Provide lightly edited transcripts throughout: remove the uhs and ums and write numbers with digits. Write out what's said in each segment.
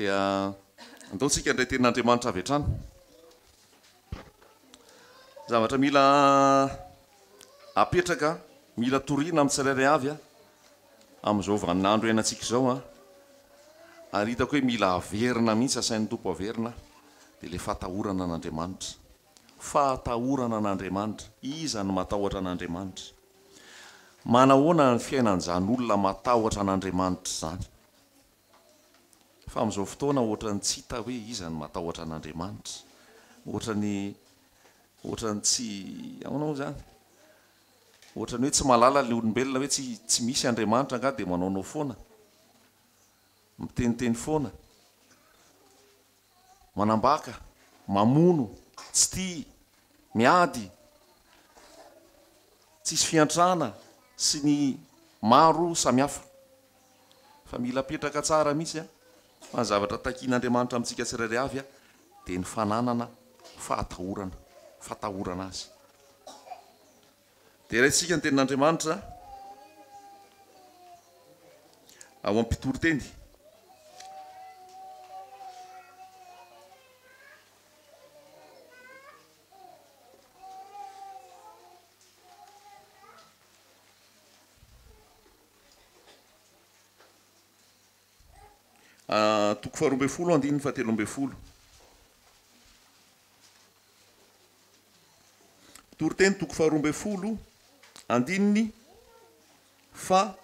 Dia andao tsika handray tenin'Andriamanitra avy hatrany. Zavatra mila apetraka, mila torina amin'ny tsirairay avy amin'izao vaninandro iainantsika izao ary hitako hoe mila averina mihitsy, asain'ny Tompo averina dia ilay fahatahorana an'Andriamanitra. Fahatahorana an'Andriamanitra. Iza no matahotra an'Andriamanitra? Manahoana ny fiainan'izany olona matahotra an'Andriamanitra izany? Fa amin'izao fotoana ohatran'ny tsy hita hoe iza no matahotra an'Andriamanitra. Ohatran'ny ohatran'ny tsy ahoana moa izany? Ohatran'ny hoe tsy mahalala ilay olombelona hoe tsy tsy misy Andriamanitra angaha dia manaonao foana. Miteniteny foana. Manambaka, mamono, tsy tia, miady, tsisy fiantrana sy ny maro samihafa. Fa mila apetraka tsara mihitsy an, fa ny zavatra takian'Andriamanitra amintsika tsirairay avy dia ny fananana fahatahorana, fatahorana Azy. Dia raisintsika ny tenin'Andriamanitra ao amin'ny mpitoriteny. Toko faharoa ambin'ny folo andininy fahatelo ambin'ny folo. Toriteny toko faharoa ambin'ny folo andininy fahatelo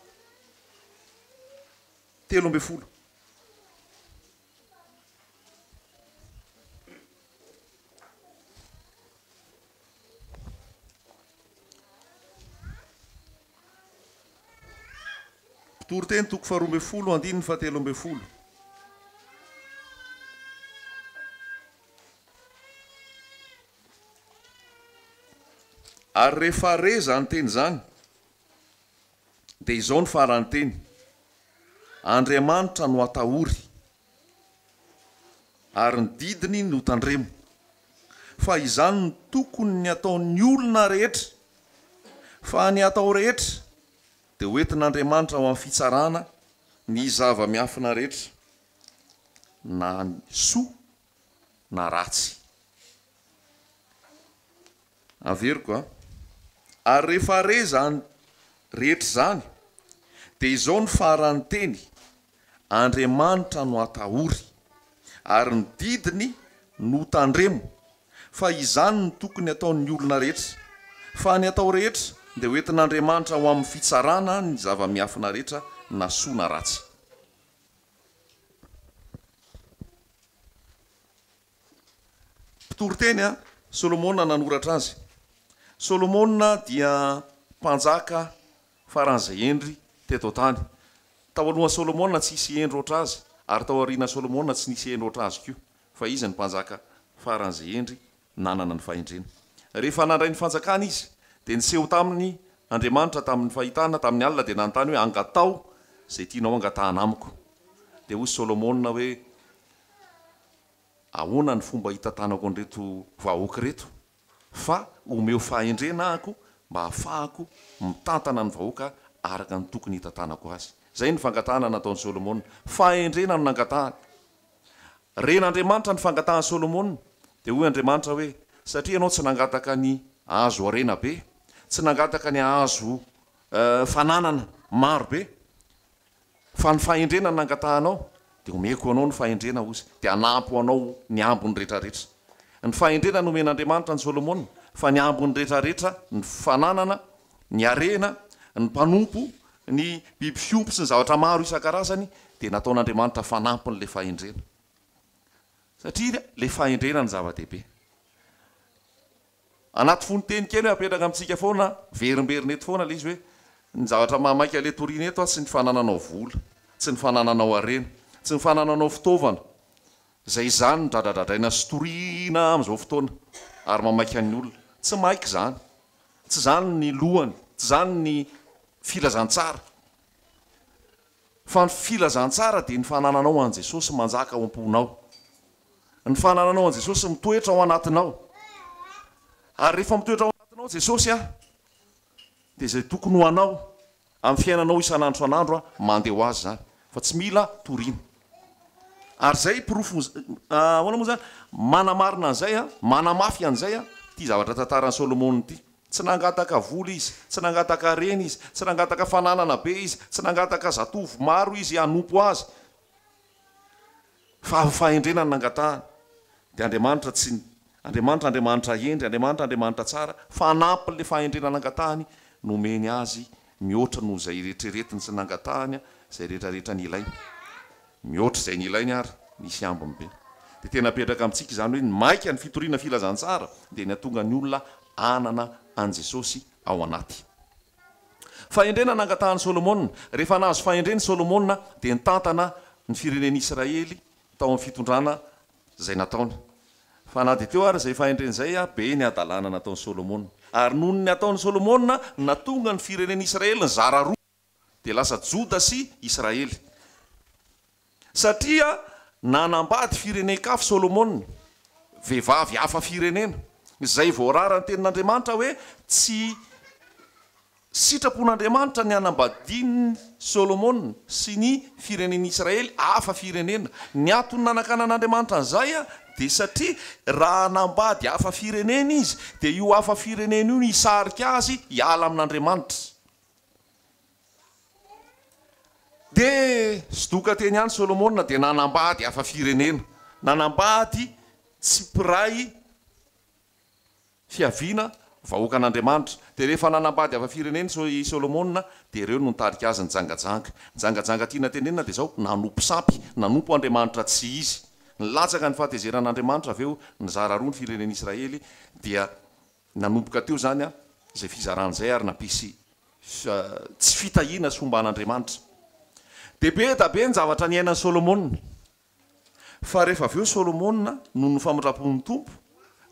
ambin'ny folo. Mpitoriteny toko faharoa ambin'ny folo andininy fahatelo ambin'ny folo. Ary rehefa re izany teny izany, dia izao ny faran'ny teny, Andriamanitra no atahory, ary ny didiny no tandremo, fa izany no tokony ny ataon'ny olona rehetra, fa ny atao rehetra dia ho entin'Andriamanitra ho amin'ny fitsarana ny zava-miafina rehetra, na soa na ratsy. Averiko a. Ary rehefa re izany rehetra izany, dia izao no faran'ny teny, Andriamanitra no atahory, ary ny didiny no tandremo, fa izany no tokony ataon'ny olona rehetra. Fa ny atao rehetra dia ho entin'Andriamanitra ho amin'ny fitsarana ny zava-miafina rehetra na soa na ratsy. Mpitoriteny a, Solomona nanoratra azy. Solomona dia mpanjaka faran'izay hendry teto an-tany. Tao alohan'i Solomona tsy hisy hendry hoatra azy, ary tao aorian'i Solomona tsy nisy hendry hoatra azy koa, fa izy no mpanjaka faran'izay hendry nanana ny fahendrena. Rehefa nandray ny fanjakana izy, dia niseho taminy Andriamanitra tamin'ny fahitana tamin'ny alina, dia nanontany hoe, Angataho izay tianao hangatahana amiko. Dia hoy Solomona hoe, Ahoana ny fomba hitantanako an'ireto vahoaka ireto? Fa omeo fahendrena ahako mba hahafahako mitantana ny vahoaka araka ny tokony hitantanako azy. Izay no fangatahana nataon'i Solomona. Fahendrena no nangatahany. Ren'Andriamanitra ny fangatahan'i Solomona, dia hoy Andriamanitra hoe, Satria ianao tsy nangataka ny hahazo harena be, tsy nangataka ny hahazo fananana maro be, Fa ny fahendrena no nangatahanao, dia omeko anao ny fahendrena, hozy, dia hanampy ho anao ny ambiny rehetrarehetra. Ny fahendrena nomen'Andriamanitra an'i Solomona, fa ny ambiny rehetrarehetra, ny fananana, ny harena, ny mpanompo, ny biby fiompy sy ny zavatra maro isan-karazany, dia nataon'Andriamanitra fanampin'ilay fahendrena. Satria ilay fahendrena no zava-dehibe. Anaty fononteny kely hoe apetraka amintsika foana, miverimberina eto foana ilay izy hoe, ny zavatra mahamaika ilay toriana eto tsy ny fanananao vola, tsy ny fanananao harena, tsy ny fanananao fitaovana, izay izany no dradradradraina sy toriana amin'izao fotoana ary mamaika ny olona. Tsy maika izany. Tsy izany ny lohany, tsy izany ny filazantsara. Fa ny filazantsara dia ny fanananao an'i Jesosy manjaka ao am-ponao. Ny fanananao an'i Jesosy mitoetra ao anatinao. Ary rehefa mitoetra ao anatinao Jesosy an, dia izay tokony ho anao amin'ny fiainanao isan'andro isan'andro an, mandeha ho azy izany, fa tsy mila toriana. Ary izay porofo, ahoana moa izany, manamarina an'izay, manamafy an'izay ity zavatra tantaran'i Solomona ity. Tsy nangataka vola izy, tsy nangataka harena izy, tsy nangataka fananana be izy, tsy nangataka zatovo maro izy hanompo azy, fa fahendrena no nangatahany. Dia Andriamanitra tsy, Andriamanitra Andriamanitra hendry, Andriamanitra Andriamanitra tsara, fanampin'ilay fahendrena nangatahany, nomeny azy mihoatra noho izay eritreretiny sy nangatahany, izay rehetrarehetra nilainy. Mihoatra izay nilainy ary nisy ambiny be. Dia tena apetraka amintsika izany hoe ny maika ny fitoriana filazantsara dia ny hatonga ny olona hanana an'i Jesosy ao anaty. Fahendrena nangatahan'i Solomona. Rehefa nahazo fahendrena i Solomona dia nitantana ny firenen'Israely tao amin'ny fitondrana izay nataony. Fa na dia teo ary izay fahendrena izay, be ny hadalana nataon'i Solomona. Ary noho ny nataon'i Solomona no nahatonga ny firenen'Israely nizara roa. Dia lasa Joda sy Israely. Satria nanambady firenen-kafa Solomona, vehivavy hafa firenena, izay voararan'ny Tenin'Andriamanitra hoe tsy sitrapon'Andriamanitra ny hanambadian'i Solomona sy ny firenen'Israely hafa firenena. Ny antony nanakanan'Andriamanitra an'izay dia satria raha hanambady hafa firenena izy, dia io hafa firenena io no hisarika azy hiala amin'Andriamanitra. Dia sodoka teny ihany Solomona dia nanambady hafa firenena, nanambady tsy mpiray fiaviana, vahoakan'Andriamanitra. Dia rehefa nanambady hafa firenena i Solomona dia ireo no nitarika azy nijangajanga. Nijangajanga tiana tenenina dia izao, nanompo sampy, nanompo andriamanitra tsy izy. Nilatsaka ny fahatezeran'Andriamanitra avy eo, nizara roa ny firenen'Israely dia Nanomboka teo izany izay fizarana izay ary nampisy tsy fitahiana sy fomban'Andriamanitra. Dia be da be ny zavatra niainan'i Solomona. Fa rehefa avy eo Solomona, noho ny famindram-pon'ny Tompo,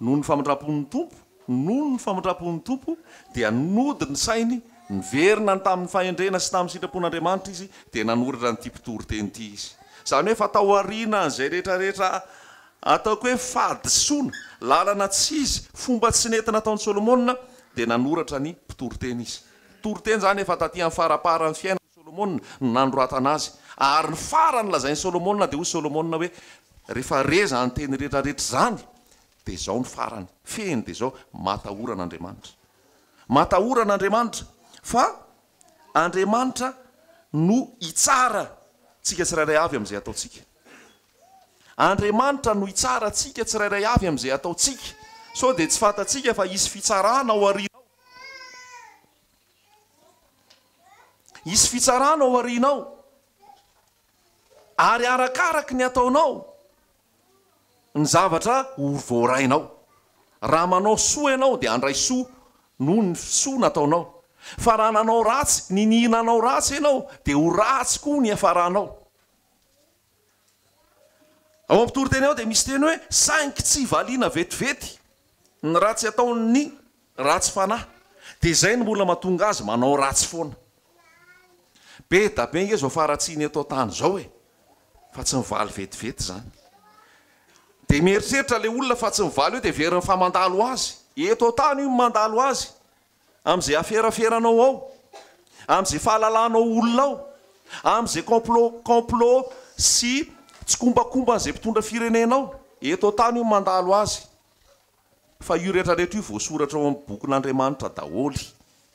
noho ny famindram-pon'ny Tompo, noho ny famindram-pon'ny Tompo, dia nody ny sainy, niverina ny tamin'ny fahendrena sy tamin'ny sitrapon'Andriamanitra izy, dia nanoratra an'ity mpitoriteny ity izy. Izany hoe efa tao aorianan'izay rehetrarehetra Ataoko hoe fahadisoana, lalana tsy izy, fomba tsy nety nataon'i Solomona, dia nanoratra ny Mpitoriteny izy. Mpitoriteny izany efa taty amin'ny faramparan'ny fiainan'i Solomona no nanoratana azy. Ary ny farany lazain'i Solomona dia hoy Solomona hoe, Rehefa re izany teny rehetrarehetra izany, dia izao ny farany, fehiny dia izao, matahora an'Andriamanitra. Matahora an'Andriamanitra, fa Andriamanitra no hitsara antsika tsirairay avy amin'izay ataontsika. Andriamanitra no hitsara antsika tsirairay avy amin'izay ataontsika. Sao dia tsy fantatsika fa hisy fitsarana ao aoriana ao. Hisy fitsarana ao aoriana ao. Ary arakaraky ny ataonao ny zavatra ho voarainao. Raha manao soa ianao dia handray soa noho ny soa nataonao. Fa raha nanao ratsy, ninia nanao ratsy ianao dia ho ratsy koa ny hiafaranao. Ao amin'ny mpitoriteny ao dia misy teny hoe saingy tsy valiana vetivety ny ratsy ataon'ny ratsy fanahy. Dia izay no mbola mahatonga azy manao ratsy foana. Be da be ange izao faharatsiana eto an-tany izao e! Fa tsy mivaly vetivety izany. Dia mieritreritra ilay olona fa tsy mivaly eo dia heveriny fa mandalo azy. Eto an-tany io mandalo azy. Amin'izay aferaferanao ao, amin'izay fahalalanao olona ao, amin'izay complot complot sy tsikombakomban'izay mpitondra firenena ao, eto an-tany io mandalo azy. Fa io rehetrarehetra io voasoratra ao amin'ny bokin'Andriamanitra daholo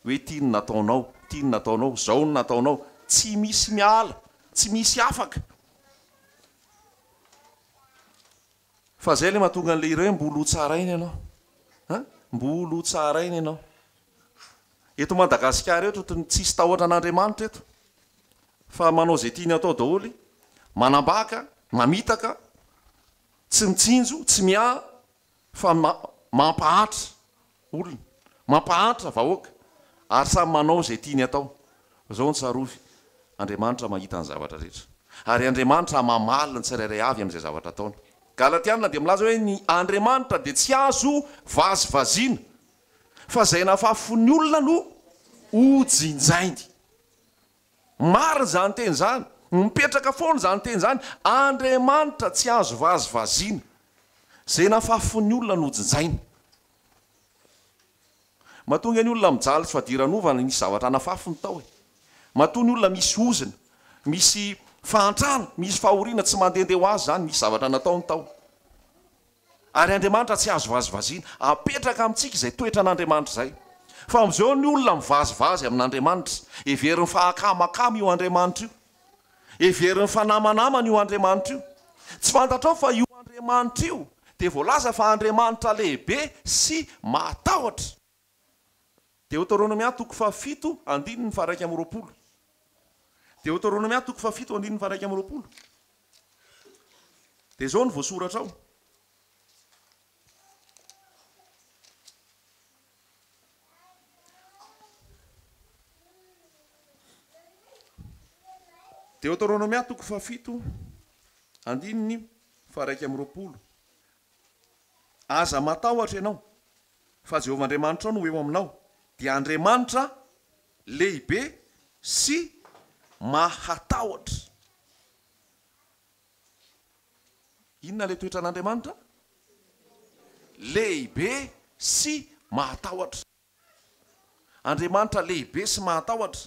hoe ity no nataonao, ity no nataonao, izao no nataonao, tsy misy miala, tsy misy afaka. Fa zay le mahatonga an'le hira hoe mbol ho tsaraina ianao an! Mbol ho tsaraina ianao. Eto Madagasikara eto ohatry ny tsisy tahotra an'Andriamanitra eto fa manao izay tiany atao daholo, manambaka, mamitaka, tsy mitsinjo, tsy miahy fa mampahantra olona, mampahantra vahoaka ary samy manao izay tiany atao. Izao no tsarovy, Andriamanitra mahita ny zavatra rehetra. Ary Andriamanitra mamaly ny tsirairay avy amin'izay zavatra ataony. Galatiana dia milaza hoe ny Andriamanitra dia tsy azo vazivaziana, fa izay nafafon'ny olona no hojinjainy. Marina izany teny izany. Mipetraka foana izany teny izany. Andriamanitra tsy azo vazivaziana. Izay nafafon'ny olona no hojinjainy. Matoa ange ny olona mijaly sy fadiranovana, nisy zavatra nafafiny tao e. Matoa ny olona misy ozona, misy. Fahantrana, misy fahoriana, tsy mandehandeha ho azy izany, misy zavatra nataony tao. Ary Andriamanitra tsy azo vazivaziana. Apetraka amintsika izay toetran'Andriamanitra izay. Fa amin'izao ny olona mivazivazy amin'Andriamanitra. Heveriny fa akamakama io Andriamanitra io. Heveriny fa namanamana io Andriamanitra io. Tsy fantatrao fa io Andriamanitra io dia voalaza fa Andriamanitra lehibe sy mahatahotra. Deoteronomia toko fahafito andininy faha-21. Deoteronomia toko fahafito andininy faha-21. Dia izao no voasoratra ao. Deoteronomia toko fahafito andininy faha-21. Aza matahotra ianao, fa Jehovah Andriamanitrao no eo aminao, dia Andriamanitra lehibe sy mahatahotra. Inona ilay toetran'Andriamanitra? Lehibe sy mahatahotra. Andriamanitra lehibe sy mahatahotra.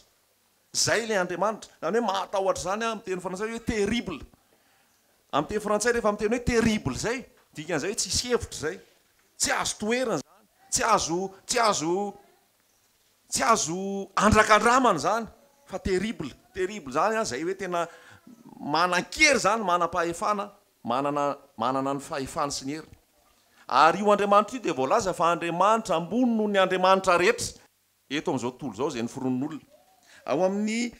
Izay ilay Andriamanitra. Izany hoe mahatahotra izany amin'ny teny frantsay hoe terrible. Amin'ny teny frantsay rehefa miteny hoe terrible izay, dikan'izay hoe tsisy hevitra izay. Tsy azo toherina izany, tsy azo, tsy azo, tsy azo andrakandramana izany fa terrible. Terrible izany an, izay hoe tena manan-kery izany, manam-pahefana, manana, manana ny fahefany sy ny heriny. Ary io Andriamanitra io dia voalaza fa Andriamanitra ambony noho ny andriamanitra rehetra eto amin'izao tontolo izao izay noforonin'olona. Ao amin'ny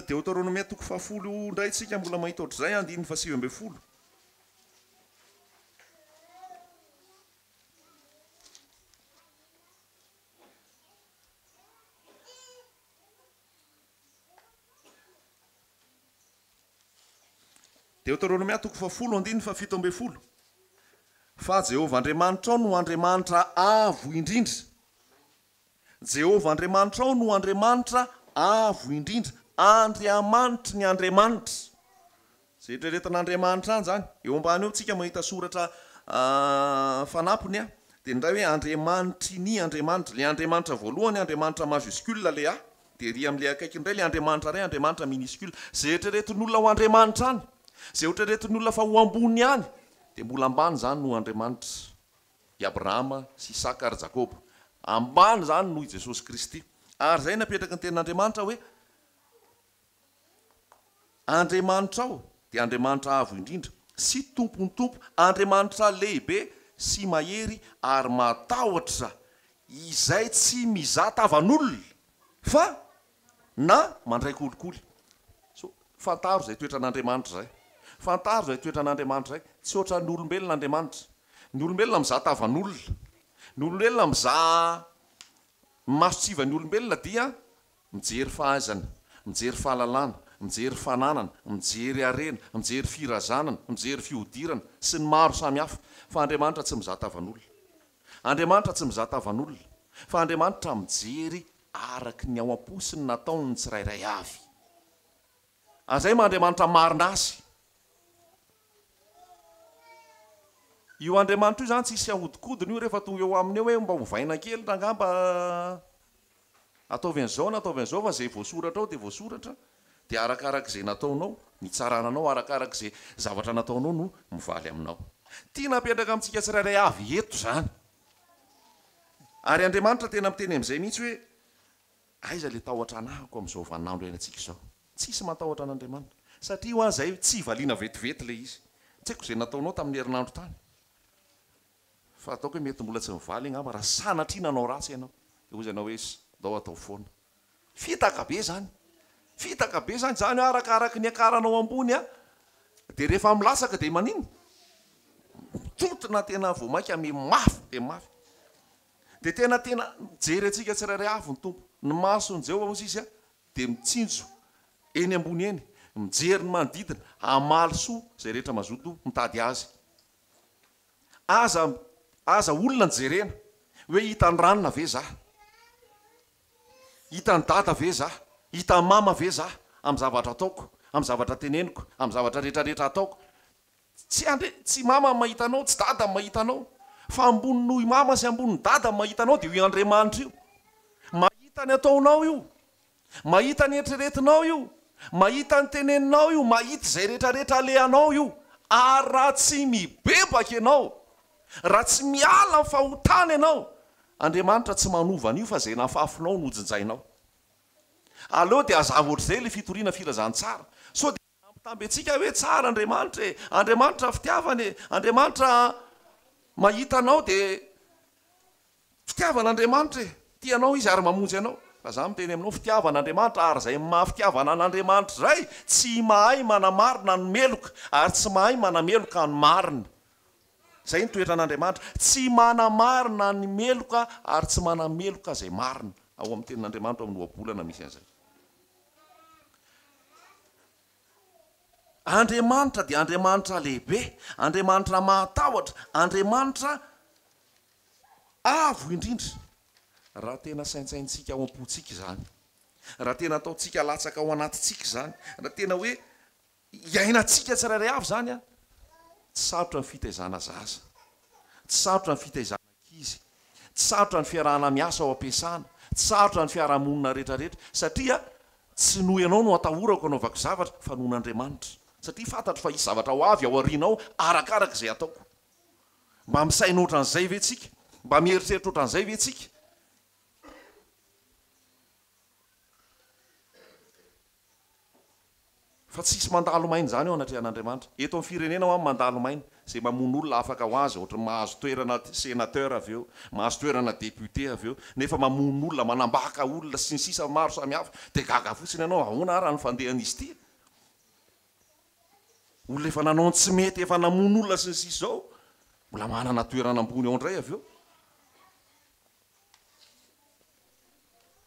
Deoteronomia toko fahafolo indray isika mbola mahita ohatr'izay, andininy fahasivy ambin'ny folo. Deoteronomia toko fahafolo andininy fahafito ambin'ny folo. Fa Jehovah Andriamanitrao no Andriamanitra avo indrindra. Jehovah Andriamanitrao no Andriamanitra avo indrindra, Andriamanitry ny andriamanitra. Izay eritreretin'Andriamanitra any izany. Eo ambany eo tsika mahita soratra fanampiny dia ny iray hoe Andriamanitry ny andriamanitra. Ilay Andriamanitra voalohany Andriamanitra majuscule ilay A. Dia ery amin'ilay akaiky indray ilay Andriamanitra iray, Andriamanitra minuscule. Izay eritreretin'olona ho Andriamanitra any, izay eritreretin'ny olona fa ho ambony any, dia mbola ambany izany noho Andriamanitra i Abrahama sy Isaka ary Jakoba. Ambany izany noho i Jesosy Kristy. Ary izay napetraky ny Tenin'Andriamanitra hoe, Andriamanitrao dia Andriamanitra Avo Indrindra sy Tompon'ny tompo, Andriamanitra lehibe sy mahery ary mahatahotra, izay tsy mizaha tavan'olona fa na mandray kolikoly. So, fantaro izay toetran'Andriamanitra izay. Fantaro izay toetran'Andriamanitra izay. Tsy ohatran'ny olombelona Andriamanitra. Ny olombelona mizaha tavan'olona. Ny olombelona mizaha ny mason-tsivan'ny olombelona dia Mijery fahaizana, mijery fahalalana, mijery fananana, mijery harena, mijery firazanana, mijery fihodirana, sy ny maro samy hafa. Fa Andriamanitra tsy mizaha tavan'olona. Andriamanitra tsy mizaha tavan'olona. Fa Andriamanitra mijery araky ny ao am-po sy ny nataon'ny tsirairay avy. Azay maha Andriamanitra marina Azy. Io Andriamanitra io izany tsisy ahodikodiny io rehefa tonga eo aminy eo hoe mba ovaina kely rangamba ataovy an'izao na ataovy an'izao fa izay voasoratra ao dia voasoratra dia arakaraka izay nataonao ny hitsarana anao arakaraka izay zavatra nataonao no mivaly aminao. Tiana apetraka amintsika tsirairay avy eto izany. Ary Andriamanitra tena miteny amin'izay mihitsy hoe aiza ilay tahotra anahako amin'izao vaninandro iainantsika izao. Tsisy matahotra an'Andriamanitra. Satria hoa zay tsy valiana vetivety le izy. Tsy haiko izay nataonao tamin'ny herinandro tany. Fa ataoko hoe mety mbola tsy nivaly angamba raha sanatria nanao ratsy ianao. Dia hozy ianao hoe ndao atao foana. Fitaka be zany. Fitaka be zany. Zany hoe arakaraky ny hiakaranao ambony an, dia rehefa milatsaka dia maninona? Mitontona tena vao mainka miha mafy dia mafy. Dia tena tena mijery antsika tsirairay avy ny Tompo. Ny mason'i Jehovah hozy izy an, dia mitsinjo eny ambony eny, mijery ny manodidina, hamaly soa izay rehetra mazoto mitady Azy. Aza, aza olona no jerena, hoe hitan'i ranona ve za? Hitan'i dada ve za? Hitan'i mama ve za amin'ny zavatra ataoko, amin'ny zavatra teneniko, amin'ny zavatra rehetra rehetra ataoko? Tsy andre, tsy mama no mahita anao, tsy dada no mahita anao, fa ambony noho i mama sy ambonin'i dada no mahita anao dia io Andriamanitra io. Mahita ny ataonao io. Mahita ny eritreretinao io. Mahita ny teneninao io, mahita izay rehetra rehetra alehanao io. Ary raha tsy mibebaka ianao, raha tsy miala amin'ny fahotana ianao, Andriamanitra tsy manova an'io fa izay nafafinao no hojinjainao. Aleo dia hazava ohatr'izay ilay fitoriana filazantsara. Sao dia Ampitamby antsika hoe tsara Andriamanitra e, Andriamanitra fitiavana e, Andriamanitra mahita anao dia fitiavana Andriamanitra e, tia anao Izy ary mamonjy anao. Fa za miteny aminao fitiavana Andriamanitra ary izay maha fitiavana an'Andriamanitra izay tsy mahay manamarina ny meloka ary tsy mahay manameloka ny marina. Izay ny toetran'Andriamanitra, tsy manamarina ny meloka ary tsy manameloka izay marina. Ao amin'ny tenin'Andriamanitra ao amin'ny ohabolana misy an'izay. Andriamanitra dia Andriamanitra lehibe, Andriamanitra mahatahotra, Andriamanitra avo indrindra. Raha tena saintsainintsika ao am-pontsika izany, raha tena ataontsika latsaka ao anatintsika izany, raha tena hoe Iainantsika tsirairay avy izany an! Tsy sarotra ny fitaizana zaza, tsy sarotra ny fitaizana ankizy, tsy sarotra ny fiarahana miasa ao am-piasana, tsy sarotra ny fiarahamonina rehetrarehetra satria tsy noho ianao no atahorako hanaovako zavatra fa noho an'Andriamanitra satria fantatro fa hisy zavatra ho avy ao aoriana ao arakaraka izay ataoko. Mba misaina ohatran'izay ve tsika? Mba mieritreritra ohatran'izay ve tsika? Fa tsisy mandalo maina izany eo anatrehan'Andriamanitra. Eto amin'ny firenena hoa mandalo maina. Izay mamono olona afaka ho azy, ohatran'ny mahazo toerana sénateur avy eo, mahazo toerana député avy eo, nefa mamono olona, manambaka olona sy ny sisa maro samihafa. Dia gaga fotsiny ianao, ahoana ara ny fandehan'izy ity? Olona efa nanao ny tsy mety, efa namono olona sy ny sisa izao, mbola manana toerana ambony ao indray avy eo.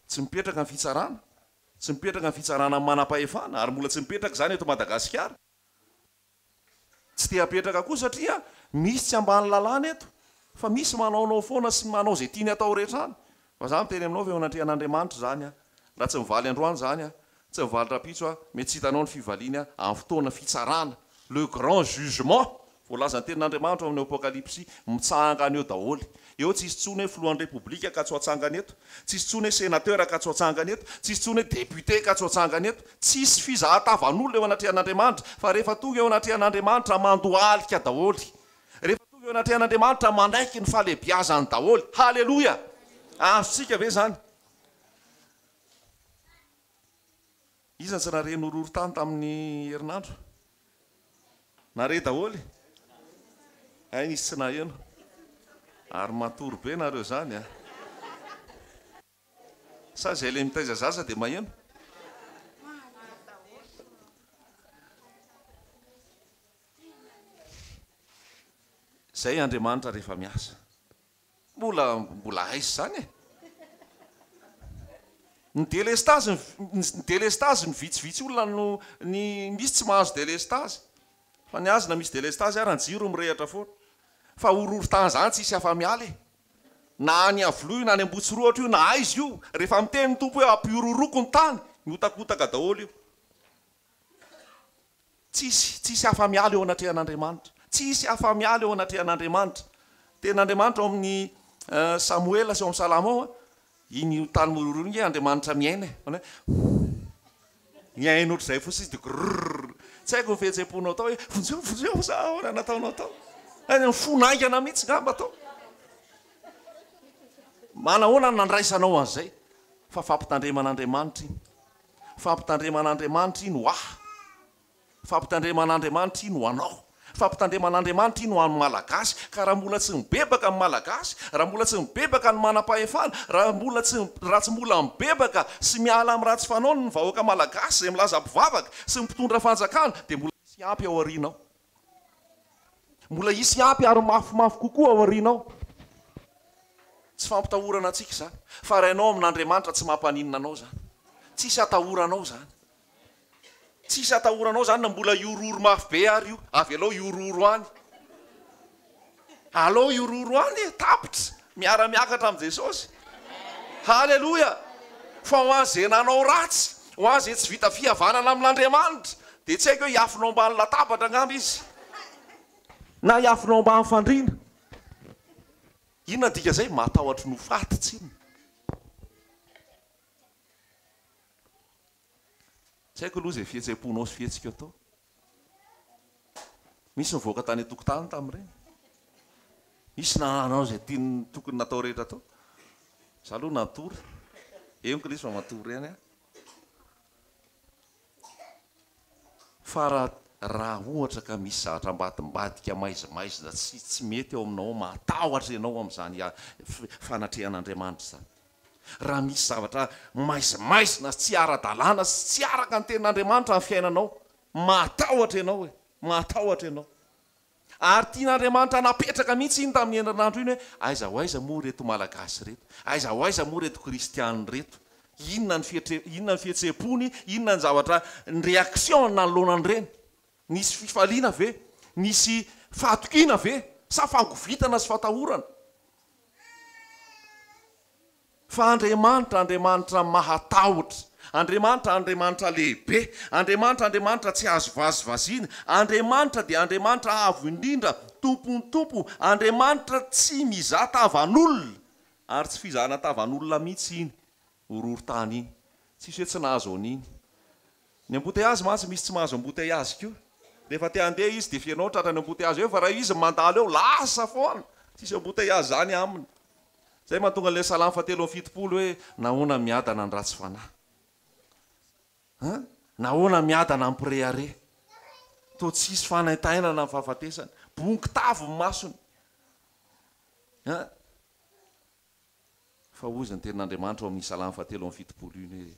Tsy mipetraka ny fitsarana. Tsy mipetraka ny fitsarana amin'ny manam-pahefana ary mbola tsy mipetraka izany eto Madagasikara. Tsy te hapetraka koa satria misy tsy ambany lalàna eto fa misy manaonao foana sy manao izay tiany atao rehetra any. Fa za miteny aminao fa eo anatrehan'Andriamanitra izany an. Raha tsy mivaly androany izany an, tsy mivaly rahampitso an, mety tsy hitanao ny fivaliany an, amin'ny fotoana fitsarana, le grand jugement. Voalazan'ny tenin'Andriamanitra ao amin'ny Apokalypsy, mitsangana eo daholo. Eo tsisy intsony hoe filohan'ny Repoblika ka tsy ho atsangana eto, tsisy intsony hoe senateur ka tsy ho atsangana eto, tsisy intsony hoe député ka tsy ho atsangana eto. Tsisy fizahan-tavan'olona eo anatrehan'Andriamanitra, fa rehefa tonga eo anatrehan'Andriamanitra mandohalika daholo. Rehefa tonga eo anatrehan'Andriamanitra manaiky ny fahalehibiazany daholo. Haleloia! Azontsika ve izany? Iza no tsy nahare ny horohorontany tamin'ny herinandro? Nahare daholo e! Hay nisy tsy naheno. Ary matory be nareo izany a! Sa izay ilay mitaiza zaza dia maheno? Izay Andriamanitra rehefa miasa. Mbola mbola aiza izany e? Ny delestazy ny delestazy ny vitsivitsy olona no ny misy tsy mahazo delestazy fa ny azy na misy delestazy ara ny jiro mirehatra foana fa horohorontany izany tsisy afa-miala e! Na any Iavoloha io na any Ambohitsirohitra io na aiza io rehefa miteny ny Tompo hoe ampihorohoroko ny tany mihotakotaka daholo io. Tsisy, tsisy afa-miala eo anatrehan'Andriamanitra. Tsisy afa-miala eo anatrehan'Andriamanitra. Tenin'Andriamanitra ao amin'ny Samoela sy ao amin'ny Salamo ao, iny tany mihorohoro iny nge Andriamanitra miaina e. Manao hoe mihaino ohatr'izay fotsiny izy dia grrrr. Tsy haiko ny fihetseham-ponao tao hoe vonjeo, vonjeo sa ahoana nataonao tao. Any amin'ny fo naingana mihitsy ngamba tao. Manahoana no nandraisanao an'izay? Fa fampitandreman'Andriamanitra iny. Fampitandreman'Andriamanitra iny ho ahy. Fampitandreman'Andriamanitra iny ho anao. Fampitandreman'Andriamanitra iny ho an'ny Malagasy. Ka raha mbola tsy mibebaka ny Malagasy, raha mbola tsy mibebaka ny manam-pahefana, raha mbola tsy raha tsy mbola mibebaka sy miala amin'ny ratsy fanaony ny vahoaka Malagasy izay milaza mpivavaka sy ny mpitondra fanjakana dia mbola hisy ampy ao aoriana ao. Mbola hisy ampy ary mafimafy kokoa ao aoriana ao. Tsy fampitahorana antsika izany. Fa raha ianao amin'Andriamanitra tsy mampaninona anao izany. Tsisy atahoranao izany. Tsisy atahoranao izany na mbola hihorohoro mafy be ary io. Avelao hihorohoro any. Alao hihorohoro any e, tapitra. Miara-miakatra amin'i Jesosy. Haleloia! Fa ho an'izay nanao ratsy, ho an'izay tsy vita fihavanana amin'Andriamanitra, dia tsy haiko hoe hiafina ao ambany latabatra angamba izy, na hiafina ao ambany fandriana. Inona ny dikan'izay? Matahotra ny ho faty tsinona. Tsy haiko aloha izay fihetseham-ponao sy fihetsika tao. Misy nivoaka tany an-tokotany tamin'ireny. Misy nanao izay tiany tokony natao rehetra tao. Za aloha natory. Henoko ilay izy fa matory ihany aho. Fa raha raha ohatra ka misy zavatra ambadimbadika maizimaizina tsy tsy mety ao aminao ao, matahotra ianao amin'izany fanatrehan'Andriamanitra izany. Raha misy zavatra maizimaizina sy tsy ara-dalàna sy tsy araka ny tenin'Andriamanitra ny fiainanao, matahotra ianao e, matahotra ianao. Ary tian'Andriamanitra napetraka mihitsy iny tamin'ny herinandro iny hoe aiza ho aiza moa ireto Malagasy ireto, aiza ho aiza moa ireto Kristiana ireto, inona ny fihetre, inona ny fihetseham-pony, inona ny zavatra, ny réaction nanoloana an'ireny. Nisy fifaliana ve? Nisy fahatokiana ve? Sa fangovitana sy fatahorana? Fa Andriamanitra, Andriamanitra mahatahotra, Andriamanitra, Andriamanitra lehibe, Andriamanitra, Andriamanitra tsy azo vazivaziana, Andriamanitra dia Andriamanitra avo indrindra, Tompon'ny tompo, Andriamanitra tsy mizaha tavan'olona, ary tsy fizahana tavan'olona mihitsy iny horohorontany iny, tsisy hoe tsy nahazo an'iny. Ny embouteillage mantsy misy tsy mahazo embouteillage koa. Rehefa te handeha izy dia fenao tratran'ny embouteillage eo fa raha izy mandalo eo lasa foana. Tsisy embouteillage zany aminy. Zay mahatonga an'ilay salamo fahatelo amby 70 hoe nahoana miadana ny ratsy fanahy? Hein? Nahoana miadana ny mpirehareha? Toa tsisy fanaintainana ny fahafatesany. Bongo tavy ny masony. Hein? Fa hoy izy ny tenin'Andriamanitra ao amin'ny Salamo fahatelo amby 70 iny hoe,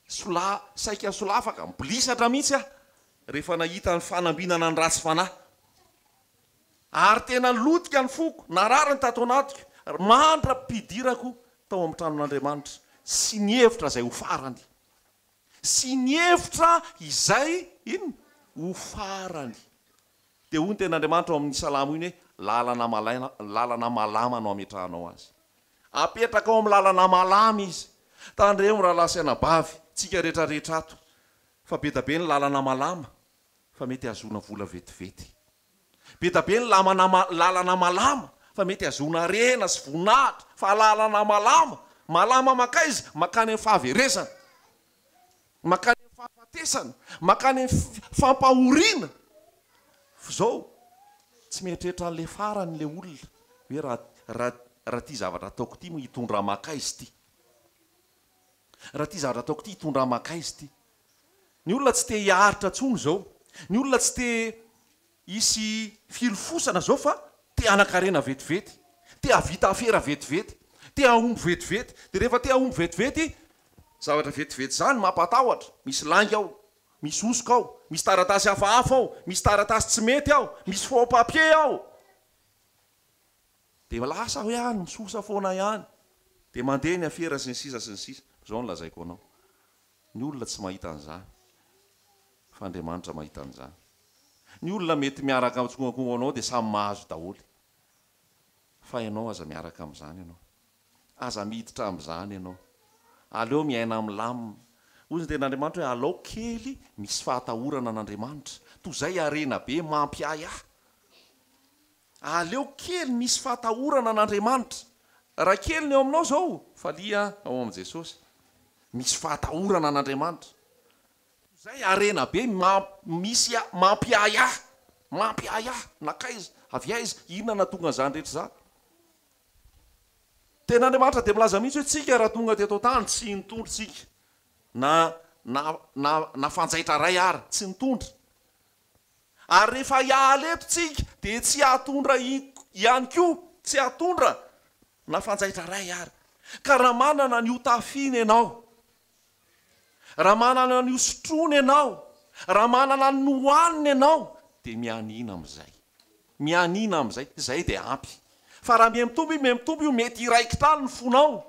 Sola, saika solafaka, mibolisatra mihitsy aho rehefa nahita ny fanambinana ny ratsy fanahy. Ary tena lotika ny foko, narary ny tato anatiko, mandra-pidirako tao amin'ny tranon'Andriamanitra sy nihevitra izay ho farany. Sy nihevitra izay, inona? Ho farany. Dia hoy ny tenin'Andriamanitra ao amin'ny Salamo iny hoe, Lalana malaina, lalana malama no ametrahanao azy. Apetraka ao amin'ny lalana malama izy. Tandremo rahalahy sy anabavy, tsika rehetra rehetra ato, fa be da be ny lalana malama fa mety hahazoana vola vetivety. Be da be ny lamana lalana malama fa mety hahazoana harena sy voninahitra, fa lalana malama, malama mankaiza? Mankany amin'ny fahaverezana. Mankany amin'ny fahafatesana, mankany amin'ny fampahoriana. F'izao, tsy mieritreritra an'ilay farany ilay olona, hoe raha, raha, raha ity zavatra ataoko ity moa hitondra ahy mankaiza ity? Raha ity zavatra ataoko ity hitondra ahy mankaiza ity? Ny olona tsy te hiaritra intsony izao. Ny olona tsy te Hisy filofosana zao fa te hanankarena vetivety, te hahavita afera vetivety, te hahomby vetivety, de rehefa te hahomby vetivety, zavatra vetivety zany mampatahotra, misy lainga ao, misy hosoka ao, misy taratasy hafahafa ao, misy taratasy tsy mety ao, misy faux papier ao, de lasa aho ihany, misosa foana ihany, de mandeha ny afera sy ny sisa sy ny sisa, zao no lazaiko anao, Ny olona tsy mahita an'izany, fa Andriamanitra mahita an'izany. Ny olona mety miaraka mitsikongakonga anao dia samy mahazo daholo. Fa ianao aza miaraka amin'izany ianao. Aza miditra amin'izany ianao. Aleo miaina milamina. Hoy ny tenin'Andriamanitra hoe alao kely misy fahatahorana an'Andriamanitra, toy izay harena be mampiahiahy. Aleo kely misy fahatahorana an'Andriamanitra. Raha kely ny eo aminao izao, falia ao amin'i Jesosy. Misy fahatahorana an'Andriamanitra. Toy izay harena be misy mampiahiahy, mampiahiahy, nankaiza, avy aiza, inona nahatonga an'izany rehetra izany. Tena Andriamanitra dia milaza mihitsy hoe tsika raha tonga teto an-tany tsy nitondra tsika na na na na fanjaitra iray ara, tsy nitondra. Ary rehefa hiala eto tsika dia tsy hahatondra ihany koa, tsy hahatondra na fanjaitra iray ary. Ka raha manana ny ho tafiana ianao, raha manana ny ho sotroina ianao, raha manana ny hohanina ianao dia mianiana amin'izay. Mianiana amin'izay, izay dia ampy. Fa raha mihamitombo io, mihamitombo io, mety hiraikitra any ny fonao,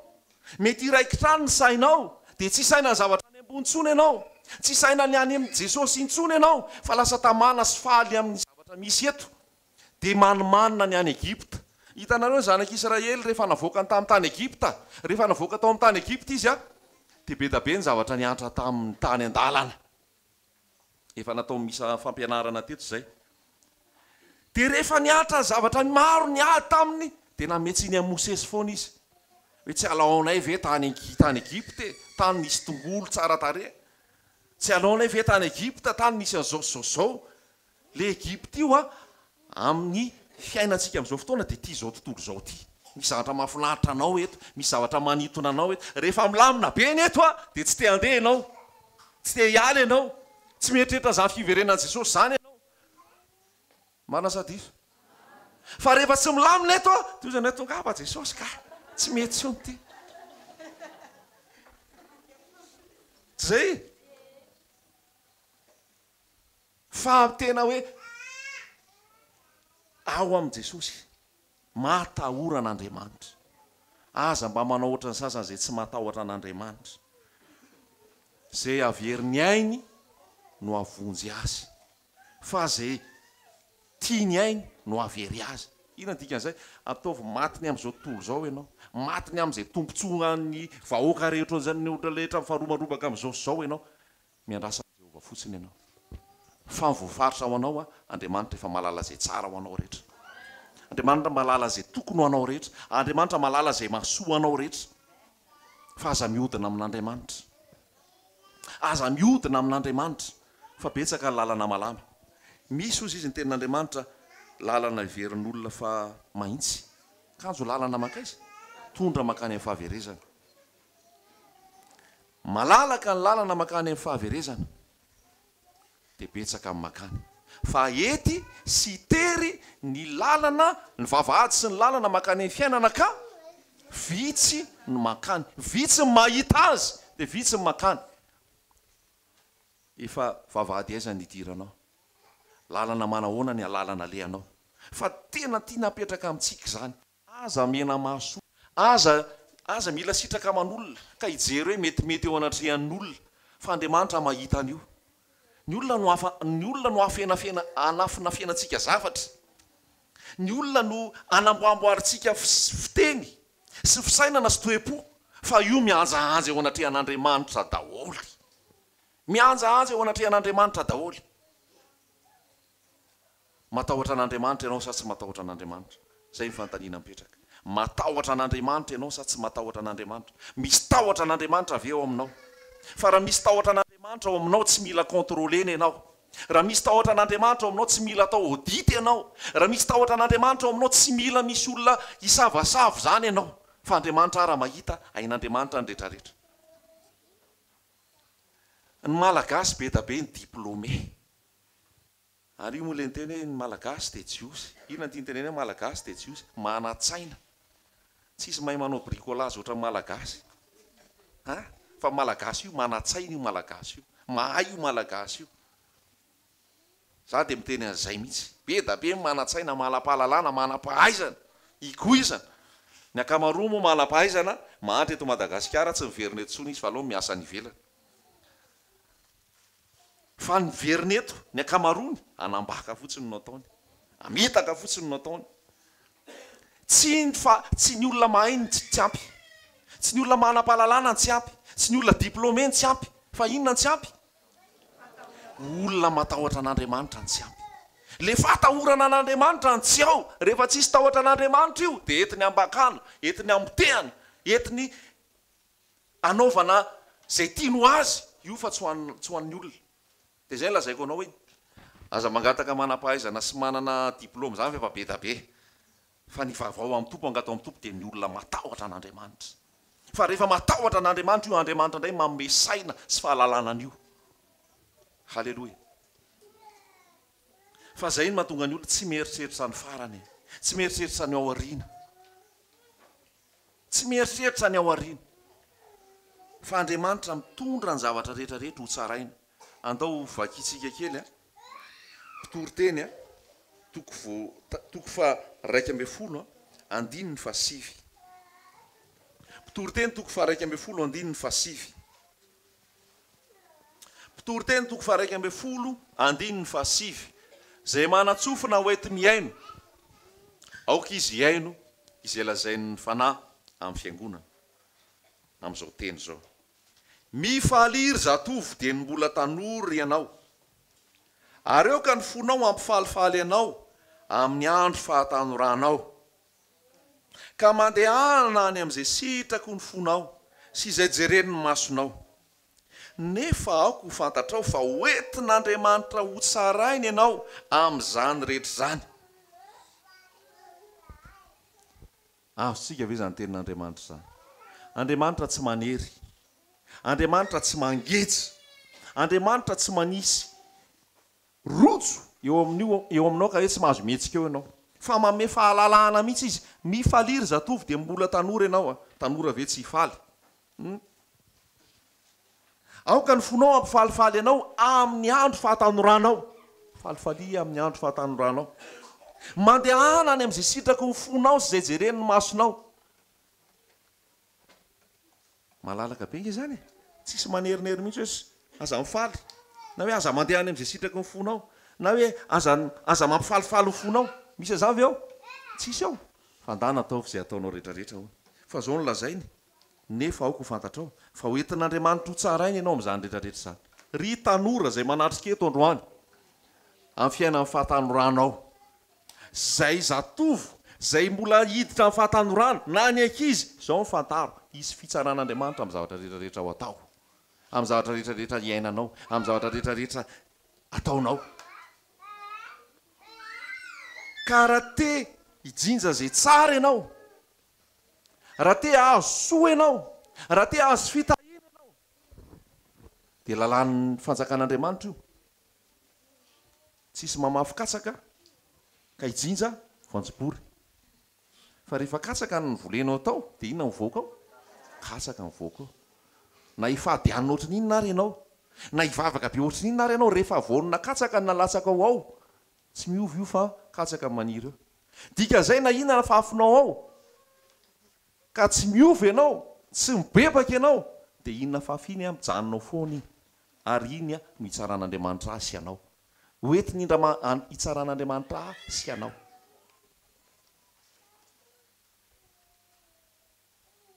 mety hiraikitra any ny sainao, dia tsy hisaina ny zavatra any ambony intsony ianao, tsy hisaina ny any amin'i Jesosy intsony ianao, fa lasa tamana sy faly amin'ny zavatra misy eto, dia manimanina ny any Egypta. Hitanareo ny zanak'Israely rehefa navoakany tamin'ny tany Egypta, rehefa navoaka tao amin'ny tany Egypta izy, dia be dia be ny zavatra niantra taminy tany an-dalana. Efa natao misa fampianarana teto izay. Dia rehefa nihatra zavatra maro niady taminy, dia nanome tsiny an'i Mosesy foana izy. Hoe tsy alaonay ve tany tany Egypta e? Tany nisy tongolo tsara tarehy. Tsy ianao ilay ve tany Egypta tany nisy an'izao sy izao sy izao? Ilay Egypta io an, amin'ny fiainantsika amin'izao fotoana dia ity izao tontolo izao ity. Misy zavatra mahafinaritra anao eto, misy zavatra manintona anao eto. Rehefa milamina be ny eto an, dia tsy te handeha ianao. Tsy te hiala ianao. Tsy mieritreritra an'izany fiverenan'i Jesosy izany ianao. Marina sa diso? Fa rehefa tsy milamina eto an, dia hoy ianao tongava Jesosy ka, tsy mety intsony ity. Tsy izay? Fa tena hoe ao amin'i Jesosy, matahora an'Andriamanitra. Aza mba manao ohatran'ny sasany izay tsy matahotra an'Andriamanitra. Izay haveriny ainy no hahavonjy azy. Fa izay tia ny ainy no hahavery azy. Inona ny dikan'izay? Ataovy maty ny amin'izao tontolo izao ianao. Maty ny amin'izay tombontsoan'ny vahoaka rehetra ohatran'ny olona rehetra mifaromarobaka amin'izao sy izao ianao. Miandrasa an'i Jehovah fotsiny ianao. Fa ny voafaritra ho anao, Andriamanitra efa mahalala izay tsara ho anao rehetra. Andriamanitra mahalala izay tokony ho anao rehetra. Andriamanitra mahalala izay mahasoa anao rehetra. Fa aza mihodina amin'Andriamanitra. Aza mihodina amin'Andriamanitra, fa betsaka ny lalana malama. Misy, hozy izy, ny tenin'Andriamanitra, lalana heverin'olona fa mahitsy. Kanjo lalana mankaiza? Tondra mankany amin'ny fahaverezana. Malalaka ny lalana mankany amin'ny fahaverezana, dia betsaka ny mankany. Fa ety sy tery ny lalana, ny vavahady sy ny lalana mankany amin'ny fiainana ka vitsy ny mankany. Vitsy ny mahita azy dia vitsy ny mankany. Efa vavahady aiza ny hidiranao? Lalana manahoana ny alalana alehanao? Fa tena tiana apetraka amintsika izany. Aza mena-maso, aza aza mila sitraka aman'olona ka hijery hoe metimety eo anatrehan'olona fa Andriamanitra mahita an'io. Ny olona no afa ny olona no afenafena anafinafenantsika zavatra. Ny olona no anamboamboarintsika fiteny sy fisainana sy toe-po fa io mihanjahanja eo anatrehan'Andriamanitra daholo. Mihanjahanja eo anatrehan'Andriamanitra daholo. Matahotra an'Andriamanitra ianao sa tsy matahotra an'Andriamanitra? Izay ny fanontaniana mipetraka. Matahotra an'Andriamanitra ianao sa tsy matahotra an'Andriamanitra? Misy tahotra an'Andriamanitra ve ao aminao? Fa raha misy tahotra an'Andriamanitra ao aminao tsy mila contrôler-na ianao. Raha misy tahotra an'Andriamanitra ao aminao tsy mila atao audit ianao. Raha misy tahotra an'Andriamanitra ao aminao tsy mila misy olona hisavasava izany ianao. Fa Andriamanitra ara mahita, hain'Andriamanitra ny retraretra. Ny Malagasy be da be ny diplômé. Ary io moa ilay niteny hoe ny Malagasy dia Jiosy. Inona no tiany tenenina hoe Malagasy dia Jiosy? Manan-tsaina. Tsisy mahay manao bricolage ohatran'ny Malagasy. An? Fa Malagasy io manan-tsaina io Malagasy io. Mahay io Malagasy io. Za dia miteny an'izay mihitsy. Be da be ny manan-tsaina, manam-pahalalana, manam-pahaizana. Ikoizana. Ny ankamaroa moa manam-pahaizana, mahantra eto Madagasikara, tsy miverina eto intsony izy fa aleo miasa any ivelany. Fa ny miverina eto, ny ankamaroany, hanambaka fotsiny no ataony. Hamitaka fotsiny no ataony. Tsy ny fa, tsy ny olona mahay no tsy ampy. Tsy ny olona manam-pahalalana no tsy ampy. Tsy ny olona diplômé no tsy ampy. Fa inona no tsy ampy? Olona matahotra an'Andriamanitra no tsy ampy. Le fahatahorana an'Andriamanitra no tsy ao. Rehefa tsisy tahotra an'Andriamanitra io, dia entiny ambakana, entiny amotehana, entiny Anaovana izay tiany ho azy io fa tsy ho an'ny tsy ho an'ny olona. Dia izay no lazaiko anao hoe aza mangataka manam-pahaizana sy manana diplôme izany fa efa be da be. Fa ny vaovao amin'ny Tompo angatao amin'ny Tompo dia ny olona matahotra an'Andriamanitra. Fa rehefa matahotra an'Andriamanitra io, Andriamanitra indray manome saina sy fahalalana an'io. Haleloia. Fa izay no mahatonga ny olona tsy mieritreritra ny farany e. Tsy mieritreritra ny ao aoriana. Tsy mieritreritra ny ao aoriana. Fa Andriamanitra mitondra ny zavatra rehetra rehetra ho tsaraina. Andao ho vakintsika kely a. Mpitoriteny a, toko voa, toko faha 11 a, andininy faha sivy. Mpitoriteny toko faha 11 andininy faha sivy. Mpitoriteny toko faha 11 andininy faha sivy. Izay manan-tsofina ho enti-mihaino, aoka izy hihaino izay lazain'ny Fanahy amin'ny fiangonana, amin'izao teny izao. Mifalia ry zatovo dieny mbola tanora ianao, ary aoka ny fonao hampifalifaly anao amin'ny andro fahatanoranao. Ka mandehana any amin'izay sitraky ny fonao sy izay jeren'ny masonao. Nefa aoka ho fantatrao fa hoentin'Andriamanitra hotsaraina ianao amin'izany rehetra izany. Azontsika ve izany tenin'Andriamanitra izany? Andriamanitra tsy manery. Andriamanitra tsy mangeja. Andriamanitra tsy manisy rojo eo amin'io eo aminao ka hoe tsy mahazo mihetsika eo ianao. Fa manome fahalalahana mihitsy Izy. Mifalia ry zatovo dia mbola tanora ianao a! Tanora ve tsy hifaly? Hum. Aoka ny fonao hampifalifaly anao amin'ny andro fahatanoranao. Falifalia amin'ny andro fahatanoranao. Mandehana any amin'izay sitraky ny fonao sy izay jeren'ny masonao. Malalaka be ange izany e! Tsisy manerinery mihitsy hoe aza mifaly, na hoe aza mandeha any amin'izay sitraky ny fonao, na hoe aza aza mampifalifaly ny fonao. Misy an'izany ve ao? Tsisy ao. Fa ndana ataovy izay ataonao rehetrarehetra hono. Fa izao no lazainy, Nefa aoka ho fantatrao fa ho entin'Andriamanitra ho tsaraina ianao amin'izany rehetra rehetra izany. Ry tanora izay manatrika eto androany, amin'ny fiainan'ny fahatanoranao, izay zatovo, izay mbola hiditra amin'ny fahatanorana, na ny ankizy, izao no fantaro, hisy fitsaran'Andriamanitra amin'ny zavatra rehetra rehetra ho atao, amin'ny zavatra rehetra rehetra iainanao, amin'ny zavatra rehetra rehetra ataonao. Ka raha te hijinja izay tsara ianao, Raha te hahazo soa ianao, raha te hahazo fitahiana ianao, dia lalàn'ny fanjakan'Andriamanitra io. Tsisy mamafy katsaka ka hijinja voanjobory. Fa rehefa katsaka no novolenao tao, dia inona no mivoaka ao? Katsaka no mivoaka ao. Na hifady hanina ohatry ny inona ary ianao, na hivavaka be ohatry ny inona ary ianao, rehefa voanina katsaka no nalatsakao ao, Tsy miova io fa katsaka maniry eo. Dikan'izay na inona afafinao ao ka tsy miova ianao, tsy mibebaka ianao dia inona afafy iny mijanona ao foana iny ary iny no hitsaran'Andriamanitra ahy sy ianao. Ho entiny indra hitsaran'Andriamanitra ahy sy ianao.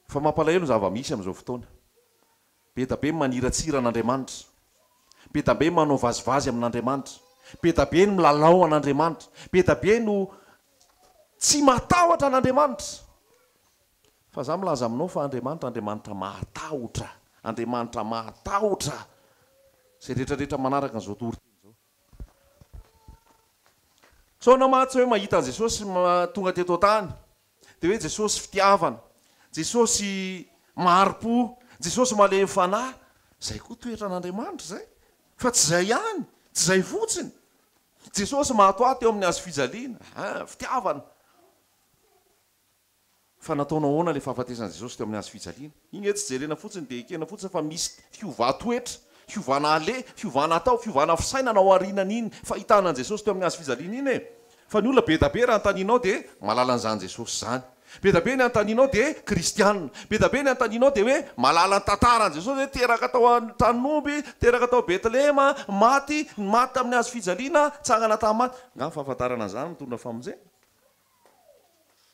Fa mampalahelo ny zava-misy amin'izao fotoana. Be da be ny maniratsira an'Andriamanitra. Be da be ny manao vazivazy amin'Andriamanitra. Be da be ny milalao an'Andriamanitra. Be da be no tsy matahotra an'Andriamanitra. Fa za milaza aminao fa Andriamanitra Andriamanitra mahatahotra. Andriamanitra mahatahotra izay rehetra rehetra manaraka an'izao toriteny izao. Sao anao mantsy hoe mahita an'i Jesosy tonga teto an-tany, dia hoe Jesosy fitiavana, Jesosy mahari-po, Jesosy malemy fanahy. Izay koa toetran'Andriamanitra izay. Fa tsy izay ihany, tsy izay fotsiny. Jesosy mahatoato teo amin'ny hazo fijaliana, ah, fitiavana. Fa nataonao ahoana ilay fahafatesan'i Jesosy teo amin'ny hazo fijaliana? Iny ve tsy jerena fotsiny dia ekena fotsiny fa misy fiovan-toetra, fiovana aleha, fiovana atao, fiovana fisainana ao aorianan'iny fahitana an'i Jesosy teo amin'ny hazo fijaliana iny e! Fa ny olona be da be raha anontanianao dia mahalala an'izany Jesosy izany. Be da be ny anontanianao dia kristiana. Be da be ny anontanianao dia hoe mahalala ny tantaran'i Jesosy hoe teraka tao an-tranon'omby, teraka tao Betlehema, maty, maty tamin'ny hazo fijaliana, tsangana tamin'ny maty. Angaha ny fahafantarana an'izany mitondra famonjena?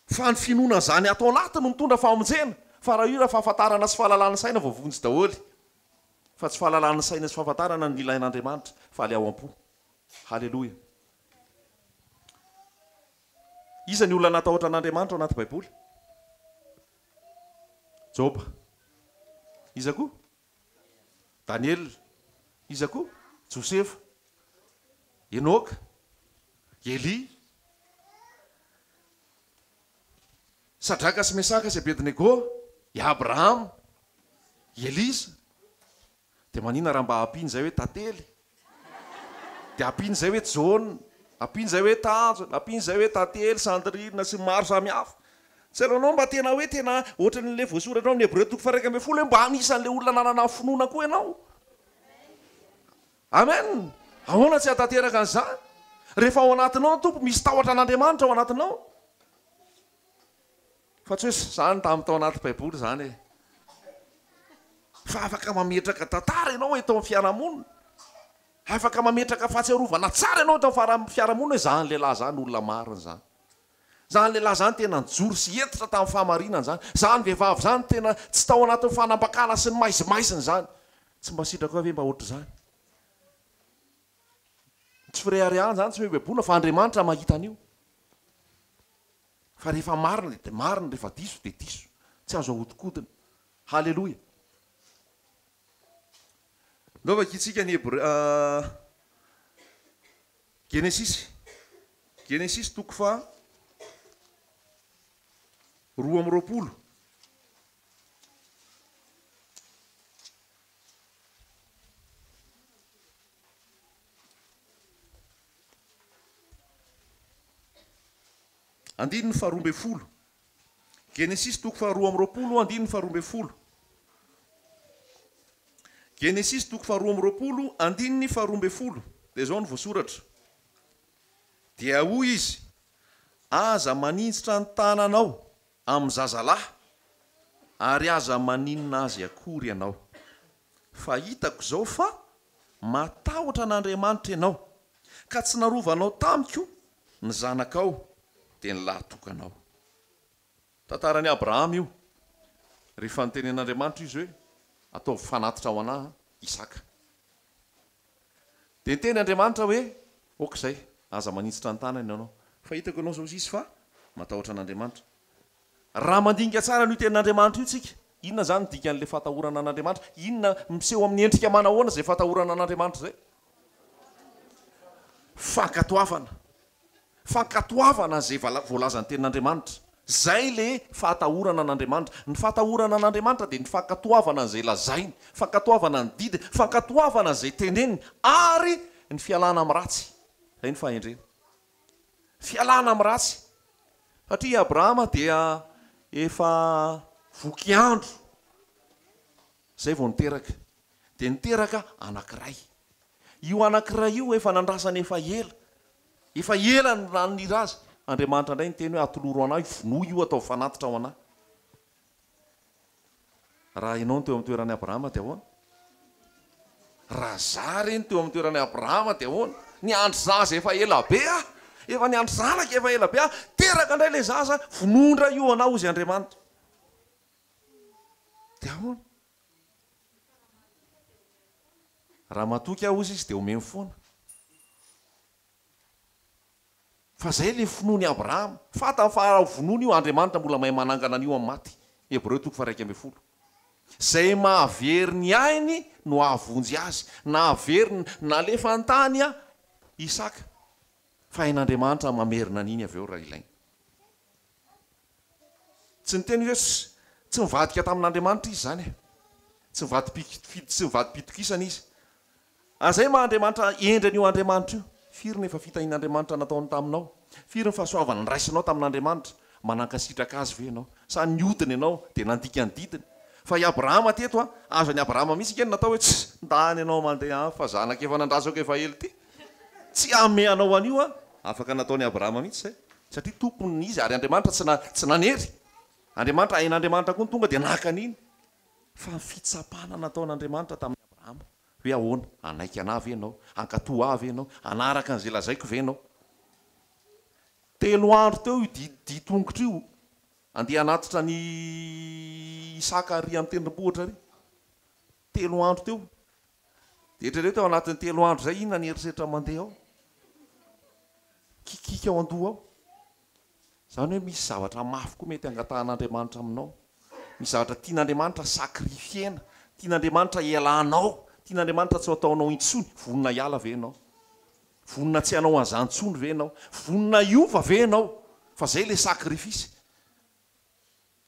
Fa ny finoana an'izany ato anaty no mitondra famonjena, fa raha io raha fahafantarana sy fahalalana saina voavonjy daholo. Fa tsy fahalalana saina sy fahafantarana no ilain'Andriamanitra fa le ao am-po. Haleloia. Iza ny olona natahotra an'Andriamanitra ao anaty Baiboly? Joba. Iza koa? Daniela. Iza koa? Josefa. Enoka. Elia. Sadraka sy Mesaka sy Abednego. I Abrahama. I Elisa. Dia manina raha mba ampiana izay hoe tantely? Dia ampiana izay hoe Jaona, ampiana izay hoe Tanjona, ampiana izay hoe Tantely, Sandrine sy ny maro samihafa. Tsy hainao mba tena hoe tena ohatran'ilay voasoratra ao amin'ny Hebreo toko faha-11 hoe mba anisan'ilay olona nanana finoana koa ianao. Amen! Ahoana tsy hahatanteraka an'izany? Rehefa ao anatinao ny Tompo, misy tahotra an'Andriamanitra ao anatinao. Fa tsy hoe zany tamin'ny tao anaty baiboly zany e. Fa afaka mametraka tantara ianao eto amin'ny fiarahamonina. Afaka mametraka fahatsiarovana tsara ianao eto amin'ny fiarahamonina hoe zany lehilahy zany olona marina zany. Zany lehilahy zany tena nijoro sy hentitra tamin'ny fahamarinana zany. Zany vehivavy zany tena tsy tao anatin'ny fanambakana sy ny maizimaizina zany. Tsy mba sitrakao ve mba ohatr'izany? Tsy fireharehana zany, tsy fiheboheboana fa Andriamanitra mahita an'io. Fa rehefa marina dia marina, rehefa diso dia diso. Tsy azo ahodikodina. Haleloia. Ndao vakintsika ny Hebreo, Genesisy, Genesisy toko faha 22. Andininy faha 12. Genesisy toko faha 22 andininy faha 12. Genesisy toko faha 22 andininy faha 12. Dia izao no voasoratra. Dia hoy izy, Aza maninjitra ny tananao amin'ny zazalahy, ary aza maninona azy akory ianao. Fa hitako izao fa matahotra an'Andriamanitra ianao, ka tsy narovanao tamiko ny zanakao, dia ny lahitokanao. Tantaran'i Abrahama io, rehefa nitenen'Andriamanitra izy hoe, Ataovy fanatitra ho anà Isaka. Dia niteny Andriamanitra hoe, Ok izay, aza maninjitra ny tanany ianao, fa hitako ianao izao sisa fa matahotra an'Andriamanitra. Raha mandinika tsara an'io tenin'Andriamanitra io tsika, inona izany ny dikan'ilay fatahorana an'Andriamanitra? Inona, miseho amin'ny endrika manahoana izay fatahorana an'Andriamanitra izay? Fankatoavana. Fankatoavana izay voalazan'ny tenin'Andriamanitra. Izay ilay fahatahorana an'Andriamanitra. Ny fahatahorana an'Andriamanitra dia ny fankatoavana an'izay lazainy, fankatoavana ny didiny, fankatoavana izay teneniny, ary ny fialana amin'ny ratsy. Izay ny fahendrena. Fialana amin'ny ratsy. Satria i Abrahama dia efa voky andro izay vao niteraka. Dia niteraka anankiray. Io anankiray io efa nandrasany efa ela. Efa ela no nanira azy. Andriamanitra indray niteny hoe atoloro anah io, vonoy io ataovy fanatitra ho anah. Raha ianao no teo amin'ny toeran'i Abrahama dia ahoana? Raha za re no teo amin'ny toeran'i Abrahama dia ahoana? Niandry zaza efa ela be aho. Efa niandry zanaka efa ela be aho. Teraka indray ilay zaza, vonoy indray io anao hozy Andriamanitra. Dia ahoana? Raha matoky aho hozy izy dia omeny foana. Fa zay le finoan'i Abrahama. Fantany fa raha ho vonoina io, Andriamanitra mbola mahay manangana an'io amin'ny maty. Hebreo toko faha-11. Zay mahavery ny ainy no hahavonjy azy. Nahavery, nalefa an-tany Isaka. Fa hain'Andriamanitra mamerina an'iny avy eo raha ilaina. Tsy niteny izy hoe tsy nivadika tamin'Andriamanitra izy izany e. Tsy nivadi-pifidy tsy nivadi-pitokisana izy. Ary izay maha Andriamanitra hendry an'io Andriamanitra io. Firy ny efa fitahian'Andriamanitra nataony taminao? Firy ny fahasoavana niraisinao tamin'Andriamanitra? Mba nankasitraka Azy ve ianao? Sa niodina ianao dia nandika ny didiny? Fa i Abrahama teto an, azon'i Abrahama mihitsy ange ny natao hoe tss, ndany ianao mandeha any fa zanaka efa nandrasako efa ela ity. Tsy hanome anao an'io aho. Afaka nataon'i Abrahama mihitsy izay. Satria tompony izy ary Andriamanitra tsy na, tsy nanery. Andriamanitra, hain'Andriamanitra koa ny tonga dia naka an'iny. Fa ny fitsapana nataon'Andriamanitra tamin'i Abrahama, hoe ahoana? Hanaiky an'ahy ve ianao? Hankatò ahy ve ianao? Hanaraka an'izay lazaiko ve ianao? Telo andro teo io di, dian-tongotra io, handeha hanatitra an'i Isaka ary amin'ny tendrombohitra ary. Telo andro teo. Dia eritrereto ao anatin'ny telo andro izay inona ny herisetra mandeha ao? Kikiky ao an-doha ao. Izany hoe misy zavatra mafy koa mety hangatahan'Andriamanitra aminao. Misy zavatra tian'Andriamanitra sacrifier-na, tian'Andriamanitra hialanao, tian'Andriamanitra tsy ho ataonao intsony. Vonona hiala ve ianao? Vonona tsy hanao an'izany intsony ve ianao? Vonona hiova ve ianao? Fa izay ilay sacrifice.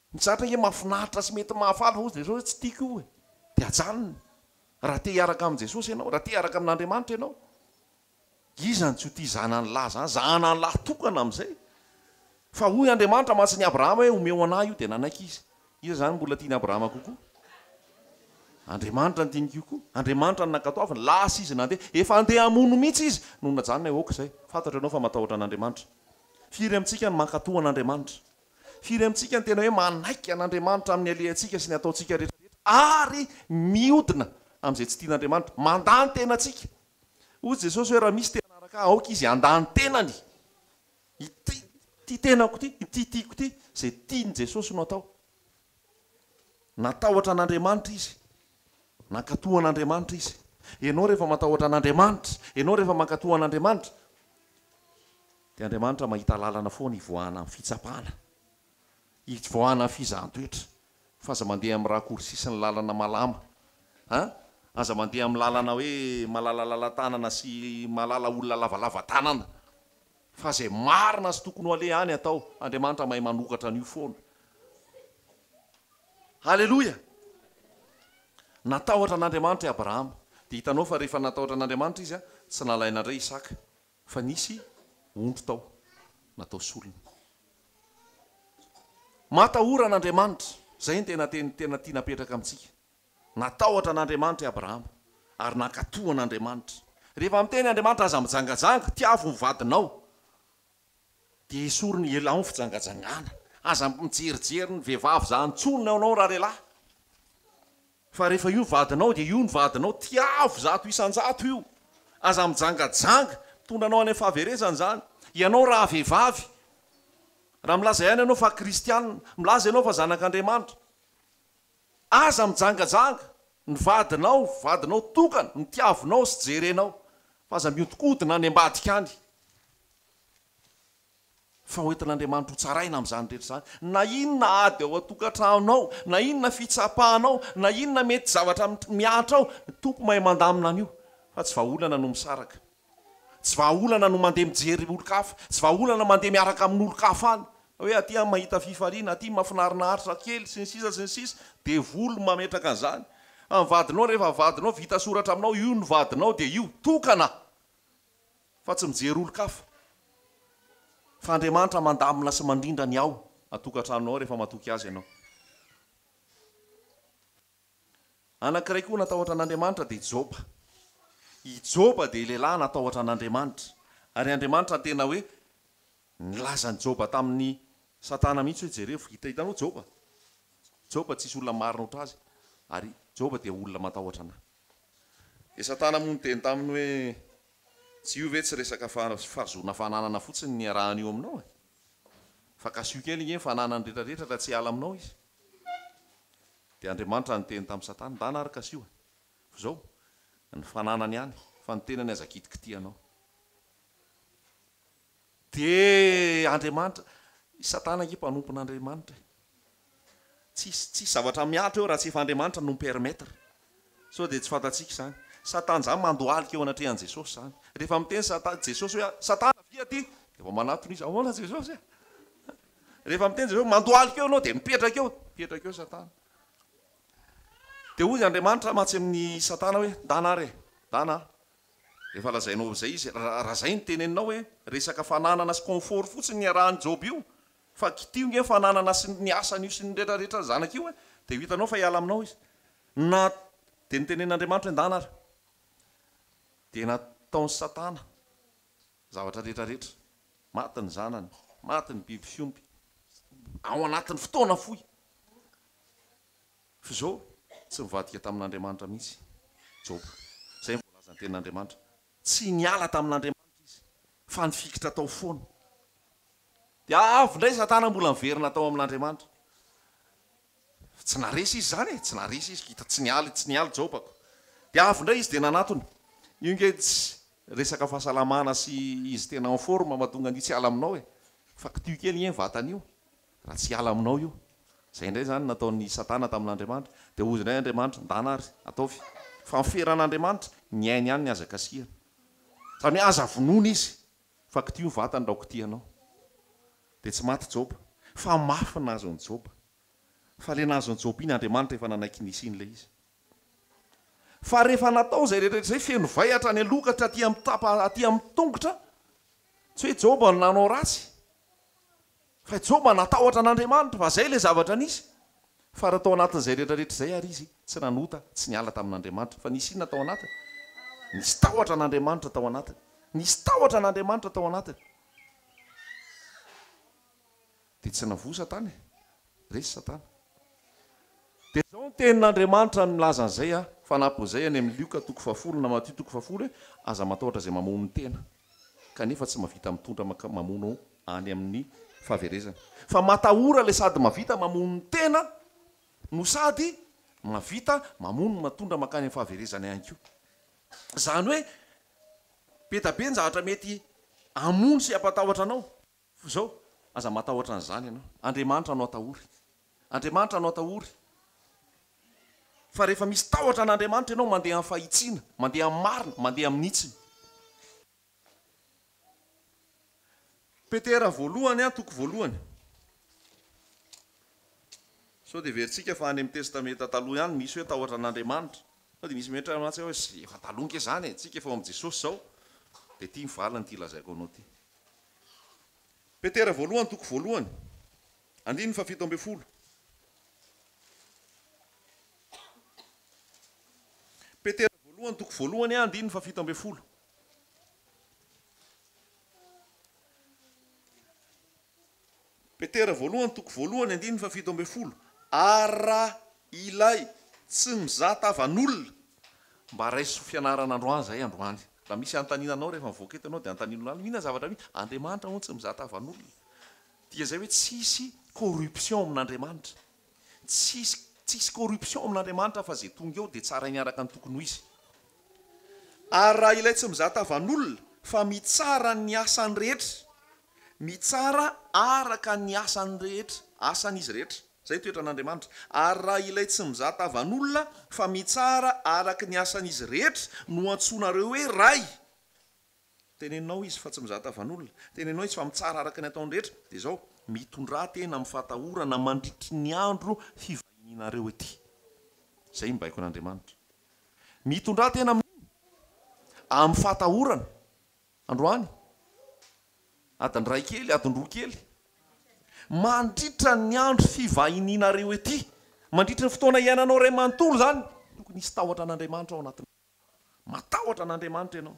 Ny zatra ange mahafinaritra sy mety mahafaly fa hozy Jesosy hoe tsy tiako io e! Dia ajanony. Raha te hiaraka amin'i Jesosy ianao, raha te hiaraka amin'Andriamanitra ianao, iza no tsy ho tia zanany lahy izany, zanany lahy tokana amin'izay? Fa hoy Andriamanitra mantsy an'i Abrahama hoe omeo an'ahy io, dia nanaiky izy. Iza izany mbola tian'i Abrahama kokoa? Andriamanitra no tiany kokoa. Andriamanitra no nankatoaviny. Lasa izy nandeha. Efa handeha hamono mihitsy izy no najanona hoe ok izay. Fantatro ianao fa matahotra an'Andriamanitra. Firy amintsika no mankatoa an'Andriamanitra? Firy amintsika no tena hoe manaiky an'Andriamanitra amin'ny alehantsika sy ny ataontsika rehetra rehetra ary miodina amin'izay tsy tian'Andriamanitra? Mandà ny tenantsika. Hoy Jesosy hoe raha misy te hanaraka Ahy, aoka izy handà ny tenany. Ity, ity tenako ity, ity tiako ity, izay tian'i Jesosy no atao. Natahotra an'Andriamanitra izy. Nankatò an'Andriamanitra izy. Ianao rehefa matahotra an'Andriamanitra, ianao rehefa mankatò an'Andriamanitra, Dia Andriamanitra mahita lalana foana hivoahana amin'ny fitsapana, hivoahana amin'ny fizahan-toetra, fa aza mandeha amin'ny raccourci sy ny lalana malama an! Aza mandeha amin'ny lalana hoe malalalala tanana sy malala olona lavalava tanana. Fa izay marina sy tokony ho aleha any atao. Andriamanitra mahay manokatra an'io foana. Haleloia! Natahotra an'Andriamanitra i Abrahama. Dia hitanao fa rehefa natahotra an'Andriamanitra izy, tsy nalaina indray Isaka, fa nisy ondry tao natao solony. Matahora an'Andriamanitra. Izay no tena teny tena tiana apetraka amintsika. Natahotra an'Andriamanitra i Abrahama, ary nankatò an'Andriamanitra. Rehefa miteny Andriamanitra, aza mijangajanga, tiavo ny vadinao. Dia esory ny elao ny fijangajangana. Aza mijerijery ny vehivavy zany intsony ianao ralehilahy. Fa rehefa io vadinao dia io ny vadinao, tiavo 100% io. Aza mijangajanga, mitondra anao any amin'ny fahaverezana izany. Ianao rahavehivavy, raha milaza ihany ianao fa kristianina, milaza ianao fa zanak'Andriamanitra, aza mijangajanga, ny vadinao, vadinao tokana, no tiavinao sy jerenao, fa aza mihodinkodina any ambadika any. Fa ho entin'Andriamanitra ho tsaraina amin'izany rehetra izany. Na inona ady ao an-tokantrano ao, na inona fitsapana ao, na inona mety zavatra mihatra ao, ny Tompo mahay mandamina an'io. Fa tsy vahaolana no misaraka. Tsy vahaolana no mandeha mijery olon-kafa. Tsy vahaolana mandeha miaraka amin'olon-kafa any. Hoe aty aho mahita fifaliana, aty mahafinarinaharitra kely, sy ny sisa sy ny sisa. Devoly no mametraka an'izany. Fa ny vadinao rehefa vadinao vita soratra aminao, io no vadinao dia io. Tokana! Fa tsy mijery olon-kafa. Fa Andriamanitra mandamina sy mandrindra ny ao an-tokantranonao ao rehefa matoky Azy ianao. Anankiray koa natahotra an'Andriamanitra dia i Joba. I Joba dia lehilahy natahotra an'Andriamanitra. Ary Andriamanitra tena hoe nilaza an'i Joba tamin'i Satana mihitsy hoe jerevo, hita hitanao Joba? Joba tsisy olona marina ohatr'azy ary Joba dia olona matahotra an'ahy. Dia Satana moa niteny taminy hoe, Tsy io ve tsy resaka fahazoana fananana fotsiny ny iarahany io aminao e? Fa kasio kely ange ny fananany rehetra rehetra raha tsy hiala aminao izy. Dia Andriamanitra niteny tamin'i Satana, Ndana ary kasio e! Fa izao, ny fananany ihany, fa ny tenany aza kitikitihanao. Dia Andriamanitra, i Satana ange mpanompon'Andriamanitra e! Tsisy, tsisy zavatra mihatra eo raha tsy efa Andriamanitra no mi-permettre. Sao dia tsy fantatsika izany. Satana izany mandohalika eo anatrehan'i Jesosy izany. Rehefa miteny Sata, Jesosy hoe, Satana avia aty! Dia vao manatona izy, ahoana Jesosy e? Rehefa miteny Jesosy, mandohalika eo ianao, dia mipetraka eo, mipetraka eo Satana. Dia hoy Andriamanitra mantsy amin'i Satana hoe, Ndana ary e, ndana a. Rehefa lazainao amin'izay izy, raha izay no teneninao hoe, resaka fananana sy confort fotsiny niarahan'i Joba io, fa kitiho nge ny fananana sy ny asany io sy ny retraretra zanaka io e, dia ho hitanao fa hiala aminao izy. Na, dia notenenin'Andriamanitra hoe ndana ary. Dia nataon'i Satana zavatra retraretra, maty ny zanany, maty ny biby fiompy, ao anatin'ny fotoana fohy. Fa izao, tsy nivadika tamin'Andriamanitra mihitsy Joba. Izay no voalazan'ny Tenin'Andriamanitra. Tsy niala tamin'Andriamanitra izy, fa nifikitra tao foana. Dia avy indray Satana mbola niverina tao amin'Andriamanitra. Tsy naharesy izy izany e, tsy naharesy izy, hita tsy niala, tsy niala Jobako. Dia avy indray izy dia nanatona. Io nge tsy resaka fahasalamana sy izy tena en forme mahatonga an'io tsy hiala aminao e. Fa kitiho kely nge ny vatana io. Raha tsy hiala aminao io. Izay indray izany nataon'i Satana tamin'Andriamanitra. Dia hozy indray Andriamanitra, ndana ary, ataovy. Fa ny feran'Andriamanitra, ny ainy ihany ny aza kasihana. Izany hoe aza vonoina izy, fa kitiho ny vatany raha ho kitihanao. Dia tsy maty Joba. Fa mafy ny nahazo an'i Joba. Fa ilay nahazo an'i Joba iny, Andriamanitra efa nanaiky nisian'ilay izy. Fa rehefa natao izay rehetra izay, feno vay hatrany aloha ka hatraty amin'ny tapa aty amin'ny tongotra, tsy hoe Joba no nanao ratsy, Fa i Joba natahotra an'Andriamanitra, fa izay ilay zavatra nisy. Fa raha tao anatin'izay rehetra rehetra izay ary izy, tsy nanota, tsy niala tamin'Andriamanitra. Fa nisy inona tao anatiny? Nisy tahotra an'Andriamanitra tao anatiny. Nisy tahotra an'Andriamanitra tao anatiny. Dia tsy navoa Satana e. Resy Satana. Dia izao ny tenin'Andriamanitra no milaza an'izay a, fanampin'izay any amin'ny Lioka toko fahafolo na Matio toko fahafolo hoe, aza matahotra izay mamono ny tena, kanefa tsy mahavita mitondra maka mamono any amin'ny fahaverezana. Fa matahora ilay sady mahavita mamono ny tena no sady mahavita mamono matondra mankany amin'ny fahaverezana ihany koa. Izany hoe be da be ny zavatra mety hamono sy hampatahotra anao. Fa izao, aza matahotra an'izany ianao. Andriamanitra no atahory. Andriamanitra no atahory. Fa rehefa misy tahotra an'Andriamanitra ianao, mandeha amin'ny fahitsiana, mandeha amin'ny marina, mandeha amin'ny hitsiny. Petera voalohany an, toko voalohany. Sao dia heverintsika fa any amin'ny Testamenta Taloha ihany misy hoe tahotra an'Andriamanitra. Sao dia misy mieritreritra mantsy hoe efa taloha ange izany e, tsika efa ao amin'i Jesosy izao. Dia ity ny valiny ity lazaiko anao ity. Petera voalohany toko voalohany, andininy faha-17. Petera voalohany toko voalohany andininy faha-17. Petera voalohany toko voalohany andininy faha-17 Ary raha ilay tsy mizaha tavan'olona. Mba raiso fianarana androany izay androany. Raha misy anontaniana anao rehefa mivoaka eto ianao dia anontanio lalina. Inona zavatra misy? Andriamanitra hono tsy mizaha tavan'olona. Dia izay hoe tsisy corruption amin'Andriamanitra. Tsisy tsisy corruption amin'Andriamanitra fa izay tonga eo dia tsarainy araka ny tokony ho izy. Ary raha ilay tsy mizaha tavan'olona fa mitsara ny asany rehetra, mitsara araka ny asany rehetra, asan'izy rehetra, izay ny toetran'Andriamanitra. Ary raha ilay tsy mizaha tavan'olona fa mitsara araka ny asan'izy rehetra no antsoinareo hoe Ray, Teneninao izy fa tsy mizaha tavan'olona. Teneninao izy fa mitsara araka ny ataony rehetra. Dia izao, mitondrà tena amin'ny fahatahorana mandritry ny andro fivahinianareo ety. Izay ny baikon'Andriamanitra. Mitondrà tena amin'ny inona? Amin'ny fahatahorana. Androany, adiny iray kely, adiny roa kely. Mandritra ny andro fivahinianareo ety. Mandritry ny fotoana iainanao iray manontolo izany, tokony hisy tahotra an'Andriamanitra ao anatinao. Matahotra an'Andriamanitra ianao.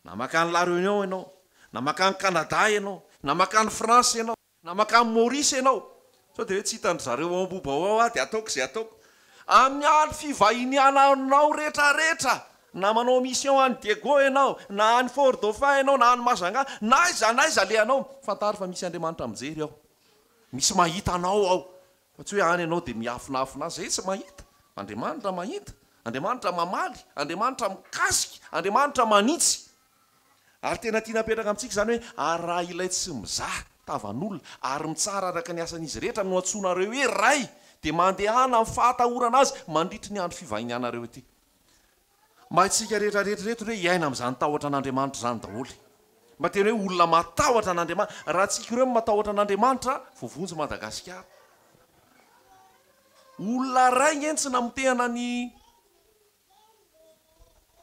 Na mankany La Réunion ianao, na mankany Canada ianao, na mankany France ianao, na mankany Maurice ianao. Sao dia hoe tsy hitan-dry zareo ao Ambohibao ao aho dia ataoko izay ataoko. Amin'ny andro fivahiniananao rehetrarehetra, na manao mission any Diego ianao, na any Fort Dauphin ianao, na any Majunga, na aiza na aiza alehanao, fantaro fa misy Andriamanitra mijery ao. Misy mahita anao ao. Fa tsy hoe any ianao dia miafinafina azy, zay tsy mahita, Andriamanitra mahita, Andriamanitra mamaly, Andriamanitra mikasika, Andriamanitra manitsy. Ary tena tiana apetraka amintsika izany hoe, ary raha ilay tsy mizaha tavan'olona ary mitsara araka ny asan'izy rehetra no antsoinareo hoe Ray, dia mandehana amin'ny fahatahorana Azy mandritry ny andro fivahinianareo ety. Mba isika rehetra rehetra ireto re hiaina amin'izany tahotra an'Andriamanitra izany daholo e. Mba tena hoe olona matahotra an'Andriamanitra. Raha tsika ireo no matahotra an'Andriamanitra, voavonjy Madagasikara. Olona iray nge no tsy namotehana an'i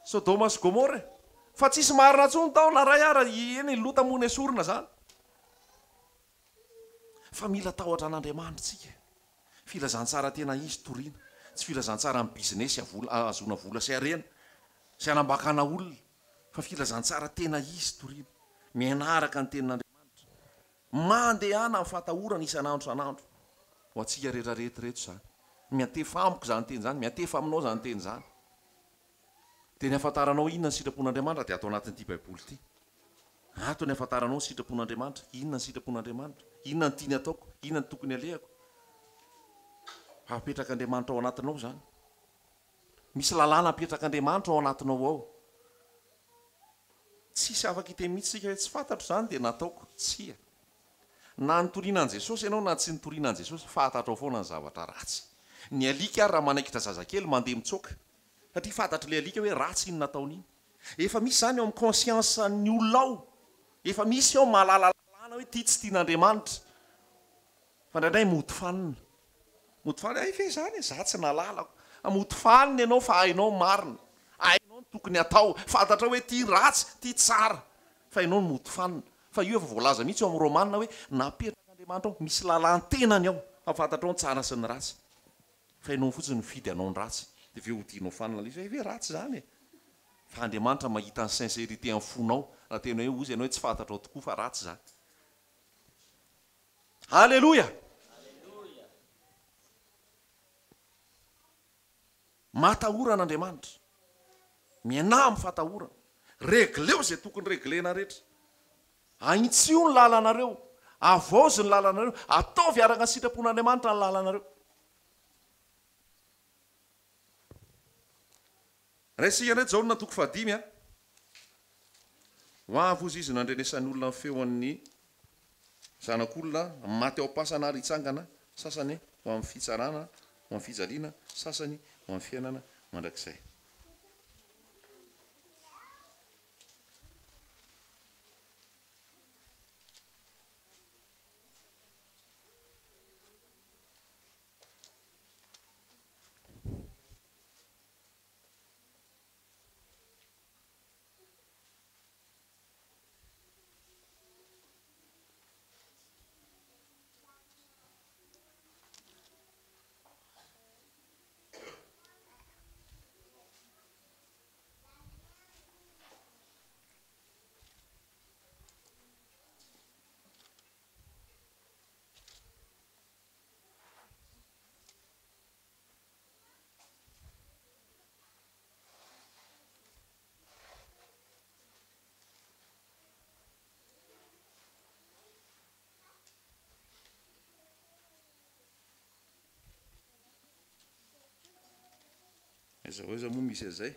Sodoma sy Gomora e. Fa tsisy marina intsony tao na iray ara, eny i Lota moa nesorina izany. Fa mila tahotra an'Andriamanitra tsika e. Filazantsara tena izy toriana, tsy filazantsara amin'ny business ahazoana vola sy harena sy hanambakana olona fa filazantsara tena izy toriana. Miaina araka ny tenin'Andriamanitra. Mandehana amin'ny fahatahorana isan'andro isan'andro. Ho antsika rehetra rehetra ireto izany. Miantefa amiko izany teny izany, miantefa aminao izany teny izany. Dia ny hahafantaranao inona ny sitrapon'Andriamanitra dia ato anatin'ity Baiboly ity. Ato ny hahafantaranao ny sitrapon'Andriamanitra. Inona ny sitrapon'Andriamanitra? Inona no tiany hataoko? Inona no tokony alehako? Apetrak'Andriamanitra ao anatinao izany. Misy lalàna apetrak'Andriamanitra ao anatinao ao. Tsisy afaka hiteny mihitsy isika hoe tsy fantatro izany dia nataoko. Tsia. Na nitoriana an'i Jesosy ianao na tsy nitoriana an'i Jesosy, fantatrao foana ny zavatra ratsy. Ny alika ary raha manaikitra zazakely mandeha mitsoaka. Satria fantatr'ilay alika hoe ratsy iny nataony iny. Efa misy izany ao amin'ny conscience n'ny olona ao. Efa misy ao mahalala lalàna hoe ity tsy tian'Andriamanitra. Fa indraindray mody fanina. Mody fanina, hay ve izany e, za tsy nahalala. Mody fanina ianao fa hainao ny marina. Hainao ny tokony hatao. Fantatrao hoe ity ratsy, ity tsara. Fa ianao no mody fanina. Fa io efa voalaza mihitsy ao amin'ny Romana hoe napetrak'Andriamanitra ao, misy lalàn-tenany ao. Fa fantatrao ny tsara sy ny ratsy. Fa ianao fotsiny mifidy hanao ny ratsy dia avy eo hodianao fanina ilay izy hoe hay ve ratsy izany e! Fa Andriamanitra mahita ny sincérité amin'ny fonao raha tena hoe hozy ianao hoe tsy fantatrao tokoa fa ratsy izany. Aleloia! Matahora an'Andriamanitra. Miainà amin'ny fatahorana. Regleo izay tokony reglena rehetra. Ahintsio ny lalanareo. Avaozy ny lalanareo. Ataovy araka ny sitrapon'Andriamanitra ny lalanareo. Raisika indray Jaona toko fahadimy a. Ho avy hozy izy nandrenesan'ny olona ny feon'ny Zanak'olona, maty ao am-pasana ary hitsangana, sasany ho amin'ny fitsarana, ho amin'ny fijaliana, sasany ho amin'ny fiainana mandrakizay. Aiza ho aiza moa misy an'izay?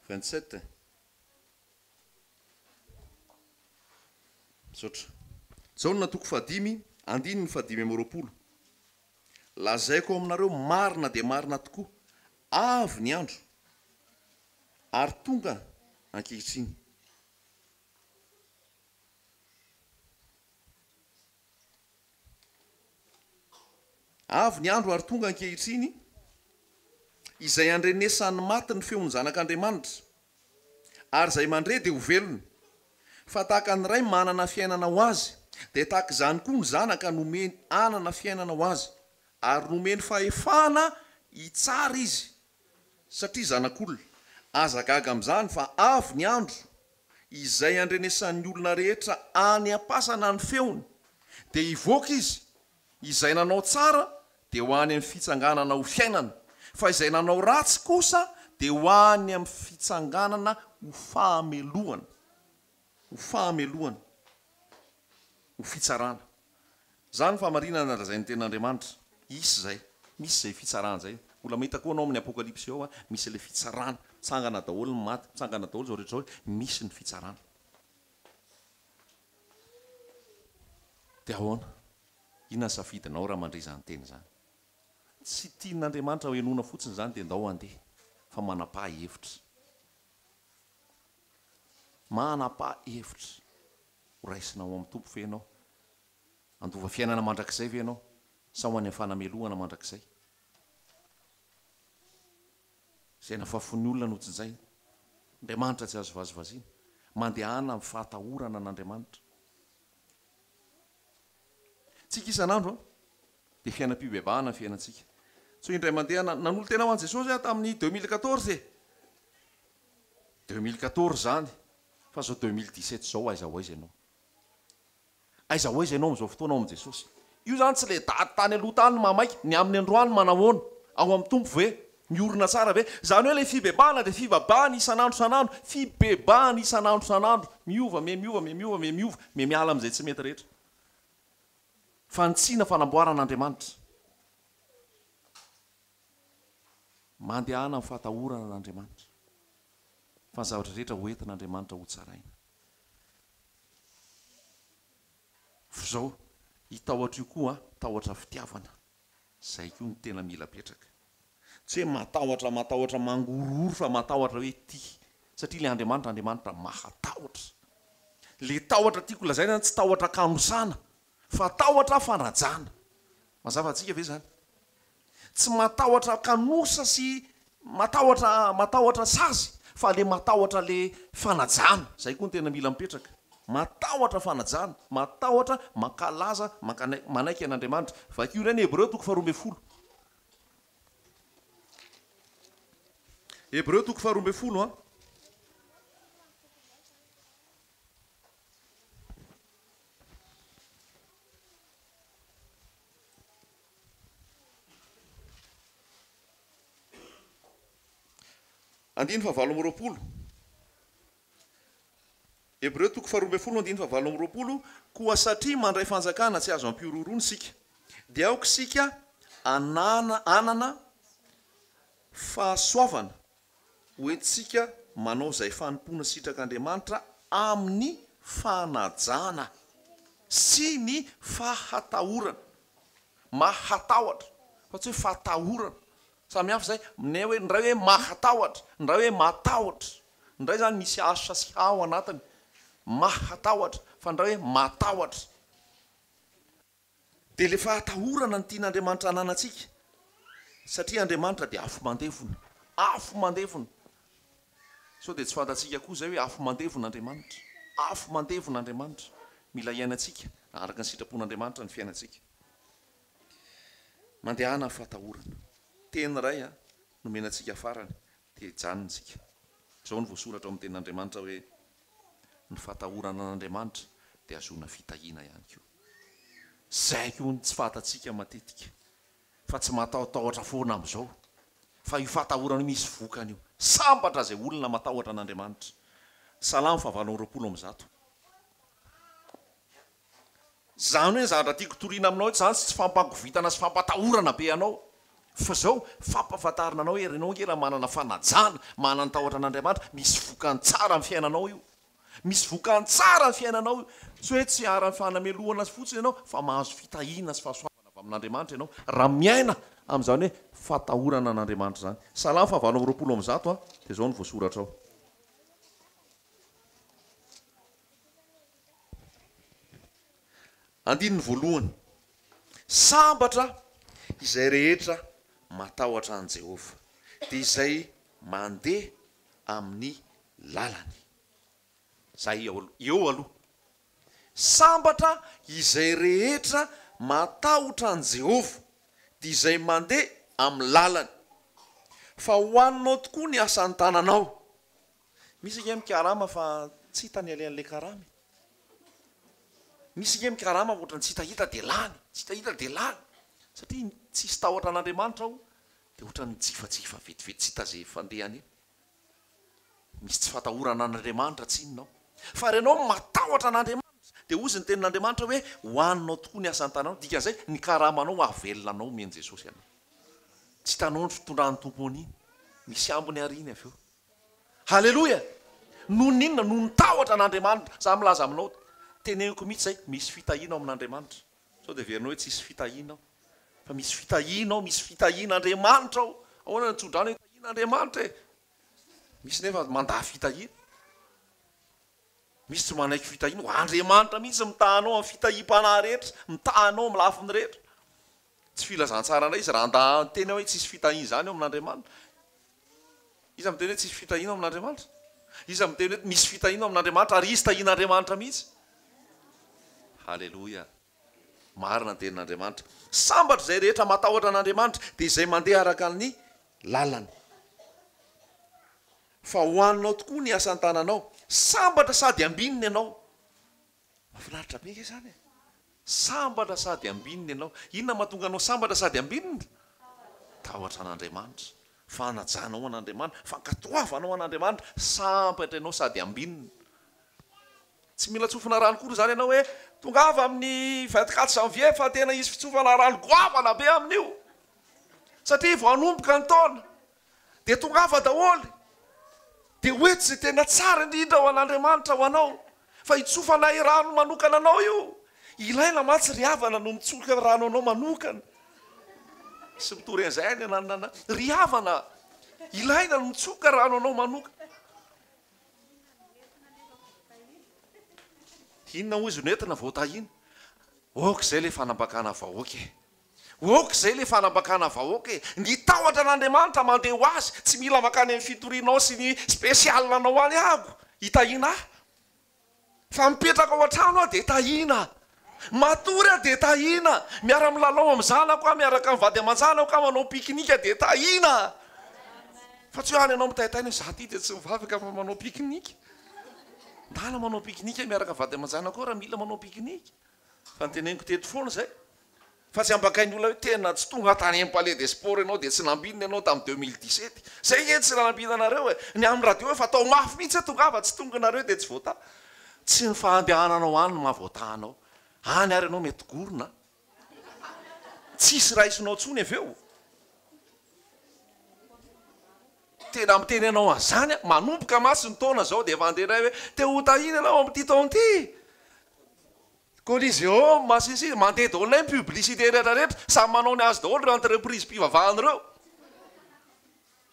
27. Misaotra. Jaona toko fahadimy, andininy fahadimy amby roapolo. Lazaiko aminareo marina dia marina tokoa, avy ny andro, ary tonga ankehitriny. Avy ny andro ary tonga ankehitriny, izay handrenesan'ny maty ny feon'ny Zanak'Andriamanitra, ary izay mandre dia ho velona. Fa tahaka ny Ray manana fiainana ho Azy, dia tahaka izany koa ny Zanaka nomeny hanana fiainana ho Azy, ary nomeny fahefana hitsara Izy, satria Zanak'olona. Aza gaga amin'izany, fa avy ny andro, izay handrenesan'ny olona rehetra any am-pasana ny feony, dia hivoaka izy, izay nanao tsara dia ho any amin'ny fitsanganana ho fiainana, fa izay nanao ratsy kosa dia ho any amin'ny fitsanganana ho fahamelohana, ho fahamelohana, ho fitsarana. Izany ny fahamarinana lazain'ny Tenin'Andriamanitra. Hisy izay. Misy izay fitsarana izay. Mbola mahita koa anao amin'ny Apokalypsy ao, misy ilay fitsarana. Mitsangana daholo ny maty, mitsangana daholo izao rehetra izao, misy ny fitsarana. Dia ahoana? Inona ny safidinao raha mandre izany teny izany? Tsy tian'Andriamanitra henoina fotsiny izany dia ndao handeha, fa manapaha hevitra. Manapaha hevitra. Ho raisina ao amin'ny Tompo ve ianao? Handova fiainana mandrakizay ve ianao? Sa ho any amin'ny fanamelohana mandrakizay? Izay nafafon'ny olona no jinjaina. Andriamanitra tsy azo vazivaziana. Mandehana amin'ny fahatahorana an'Andriamanitra. Tsika isan'andro an, dia fiainam-pibebahana ny fiainantsika. Tsy hoe indray mandeha nanolo-tena ho an'i Jesosy aho tamin'ny 2014 e! 2014 izany, fa izao 2017 izao aiza ho aiza ianao? Aiza ho aiza ianao amin'izao fotoana ao amin'i Jesosy? Io izany tsy ilay daty tany aloha tany no mahamaika, ny amin'ny androany manahoana? Ao amin'ny Tompo ve? Miorina tsara ve? Izany hoe ilay fibebahana dia fibabahana isan'andro isan'andro, fibebahana isan'andro isan'andro, miova, miha miova, miha miova, miha miova, miha miala amin'izay tsy mety rehetra. Fanitsiana fanamboarana Andriamanitra. Mandehana amin'ny fahatahorana an'Andriamanitra. Fa ny zavatra rehetra ho entin'Andriamanitra ho tsaraina. F'izao, io tahotra io koa tahotra fitiavana. Izay koa no tena mila apetraka. Tsy hoe matahotra matahotra mangorohoro fa matahotra hoe tia. Satria ilay Andriamanitra Andriamanitra mahatahotra. Ilay tahotra tiako lazaina zany tsy tahotra kanosana fa tahotra fanajana. Mazava antsika ve izany? Tsy matahotra kanosa sy matahotra matahotra sazy fa le matahotra le fanajana. Izay koa no tena mila mipetraka. Matahotra fanajana, matahotra mankalaza, manaiky an'Andriamanitra. Vakio indray ny Hebreo toko faharoa ambin'ny folo. Hebreo toko faharoa ambin'ny folo an. Andininy fahavalo amby roapolo. Hebreo toko faharoa ambin'ny folo andininy fahavalo amby roapolo, Koa satria mandray fanjakana tsy azo ampihorohoroana isika, dia aoka isika hanana hanana fahasoavana ho entintsika manao izay fanompoana sitrak'Andriamanitra amin'ny fanajana sy ny fahatahorana. Mahatahotra. Fa tsy hoe fahatahorana. Samy hafa izay, ny hoe, ny iray hoe mahatahotra, ny iray hoe matahotra. Ny iray izany misy H sy H ao anatiny, mahatahotra, fa ny iray hoe matahotra. Dia ilay fahatahorana no tian'Andriamanitra hananantsika, satria Andriamanitra dia afo mandevona, afo mandevona. Sao dia tsy fantatsika koa izay hoe afo mandevona Andriamanitra, afo mandevona Andriamanitra. Mila iainantsika araka ny sitrapon'Andriamanitra ny fiainantsika. Mandehana amin'ny fahatahorana. Teny iray nomena antsika farany dia hijanona isika. Izao no voasoratra ao amin'ny Tenin'Andriamanitra hoe, Ny fahatahorana an'Andriamanitra dia ahazoana fitahiana ihany koa. Izay koa no tsy fantatsika matetika, fa tsy matahotahotra foana amin'izao, fa io fahatahorana io misy vokany io. Sambatra izay olona matahotra an'Andriamanitra. Salamo fahavalo amby 120. Izany hoe ny zavatra tiako toriana aminao eto izany tsy fampangovitana sy fampatahorana be anao fa izao fampahafantarina anao hoe ianao ange raha manana fanajana, manana ny tahotra an'Andriamanitra, misy vokany tsara amin'ny fiainanao io. Misy vokany tsara amin'ny fiainanao io. Tsy hoe tsy iharan'ny fanamelohana fotsiny ianao fa mahazo fitahiana sy fahasoavana avy amin'Andriamanitra ianao raha miaina amin'izany hoe fatahorana an'Andriamanitra izany. Salamo fahavalo amby 120 dia izao no voasoratra ao. Andininy voalohany, Sambatra izay rehetra matahotra an'i Jehovah, dia izay mandeha amin'ny lalany. Izay eo aloha. Sambatra izay rehetra matahotra an'i Jehovah, dia izay mandeha amin'ny lalany. Fa hohaninao tokoa ny asan'ny tananao. Misy ange mikarama fa tsy hita ny alehan'ilay karama e. Misy ange mikarama ohatran'ny tsy hitahita dia lany, tsy hitahita dia lany. Satria tsisy tahotra an'Andriamanitra ao dia ohatran'ny mijifajifa vetivety tsy hita izay fandehany eny. Misy tsy fatahorana an'Andriamanitra tsinona ao. Fa raha ianao matahotra an'Andriamanitra dia hozy ny tenin'Andriamanitra hoe hohaninao tokoa ny asan-tananao, dikan'izay ny karamanao hahavelona anao omen'i Jesosy anao. Tsy hitanao ny fitondran'ny Tompo an'iny. Misy ambiny ary iny avy eo. Haleloia! Noho ny inona? Noho ny tahotra an'Andriamanitra. Za milaza aminao, teneniko mihitsy zay, misy fitahiana ao amin'Andriamanitra. Sao dia heverinao hoe tsisy fitahiana ao. Fa misy fitahiana ao, misy fitahian'Andriamanitra ao. Ahoana ny tsodrano hoe tahian'Andriamanitra e? Misy nefa mandà fitahiana. Misy tsy manaiky fitahiana. Ho Andriamanitra mihitsy mitaha anao amin'ny fitahiam-panahy rehetra, mitaha anao amin'ny lafiny rehetra. Tsy filazantsara indray izy raha handà hiteny hoe tsisy fitahiana izany ao amin'Andriamanitra. Iza miteny hoe tsisy fitahiana ao amin'Andriamanitra? Iza miteny hoe misy fitahiana ao amin'Andriamanitra ary izy tahian'Andriamanitra mihitsy? Haleloia! Marina ny tenin'Andriamanitra. Sambatra izay rehetra matahotra an'Andriamanitra, dia izay mandeha araka ny lalany. Fa ho anao tokoa ny asan-tananao. Sambatra sady ambinina ianao. Mahafinaritra be ange izany e! Sambatra sady ambinina ianao. Inona mahatonga anao sambatra sady ambinina? Tahotra an'Andriamanitra, fanajanao an'Andriamanitra, fankatoavanao an'Andriamanitra. Sambatra ianao sady ambinina. Tsy mila tsofina rano akory izany ianao hoe tongava amin'ny 24 janvier fa tena hisy fitsofana rano goavana be amin'io. Satria vao hanomboka ny taona. Dia tongava daholo. Dia ho eto izay tena tsara indrindra ho an'Andriamanitra ho anao. Fa hitsofanay rano manokana anao io. Ilaina mantsy ry havana no mitsoka rano anao manokana. Sy mitory an'izay any ananana. Ry havana, ilaina no mitsoka rano anao manokana. Inona hoy izy no entina vao tahiana? Ok izay ilay fanambakana vahoaka e. Ok izay le fanambakana vahoaka e! Ny tahotra an'Andriamanitra mandeha ho azy, tsy mila mankany amin'ny fitorianao sy ny spécial anao any aho hitahiana ahy. Fa mipetraka ao an-trano aho dia tahiana. Matory aho dia tahiana. Miara-milalao amin'ny zanako aho, miaraka amin'ny vady aman-janako aho, manao pique-nique dia tahiana. Fa tsy hoe any ianao mitaintaina hoe za ty dia tsy mivavaka fa manao pique-nique. Ndana manao pique-nique miaraka vady aman-janako ao raha mila manao pique-nique. Fa noteneniko teto foana izay. Fa tsy ambakain'ny olona hoe tena tsy tonga tany amin'ny palais des sports ianao dia tsy nambinina ianao tamin'ny 2017. Izay ange tsy nanambina anareo e. Ny amin'ny radio efa atao mafy mihitsy hoe tongava tsy tonga nareo dia tsy voataha. Tsy ny fahandehananao any no maha voataha anao. Any ary ianao mety gorona a. Tsisy raisinao intsony avy eo. Tena miteny anao an'izany aho. Manomboka mantsy ny taona izao dia efa handeha indray hoe te ho tahiana ianao amin'ity taona ity. Coliseum sy ny sisa, mandeha daholo indray ny publicité rehetra rehetra, samy manao ny azy daholo ireo entreprise mpivavahana ireo.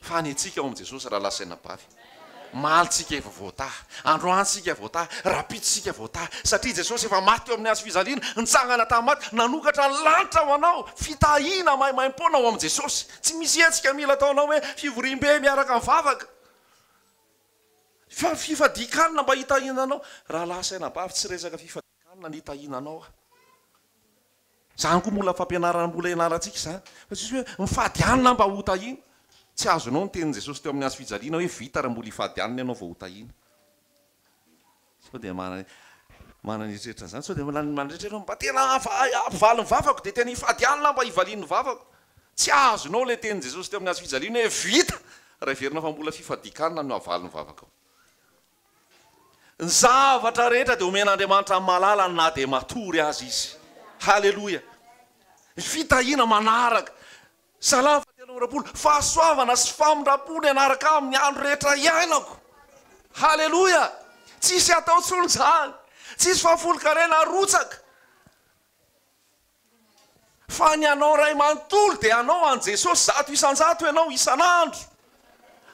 Fa ny antsika ao amin'i Jesosy rahalahy sy anabavy, omaly tsika efa voatahy, androany tsika voatahy, rahampitso tsika voatahy, satria Jesosy efa maty teo amin'ny hazo fijaliana, nitsangana tamin'ny maty, nanokatra ny lanitra ho anao, fitahiana maimaimpoana ao amin'i Jesosy. Tsy misy hetsika mila ataonao hoe fivoriambe miaraka mivavaka. Fa fifadian-kanina mba hitahiana anao. Rahalahy sy anabavy, tsy resaka fifadian-kanina ny hitahiana anao aho. Izany koa mbola fampianarana mbola ianarantsika izany. Fa tsisy hoe mifady hanina mba ho tahiana. Tsy azonao ny tenin'i Jesosy teo amin'ny hazo fijaliana hoe vita raha mbola hifady hanina ianao vao ho tahiana. Sao dia manana manana eritreritra an'izany? Sao dia manana eritreritra mba tena hampivaly ny vavako dia tena hifady hanina aho mba hivalian'ny vavako. Tsy azonao ilay tenin'i Jesosy teo amin'ny hazo fijaliana hoe vita raha heverina fa mbola fifadian-kanina no havaly ny vavakao. Ny zavatra rehetra dia omen'Andriamanitra amin'ny malalany na dia matory aza izy. Haleloia! Ny fitahiana manaraka. Salamo fahatelo amby 20, Fahasoavana sy famindram-po ny hanaraka ahy amin'ny andro rehetra iainako. Haleloia! Tsisy atao intsony izany. Tsisy fahafolonkarena arotsaka. Fa ny anao ray manontolo dia anao an'i Jesosy 100% ianao isan'andro.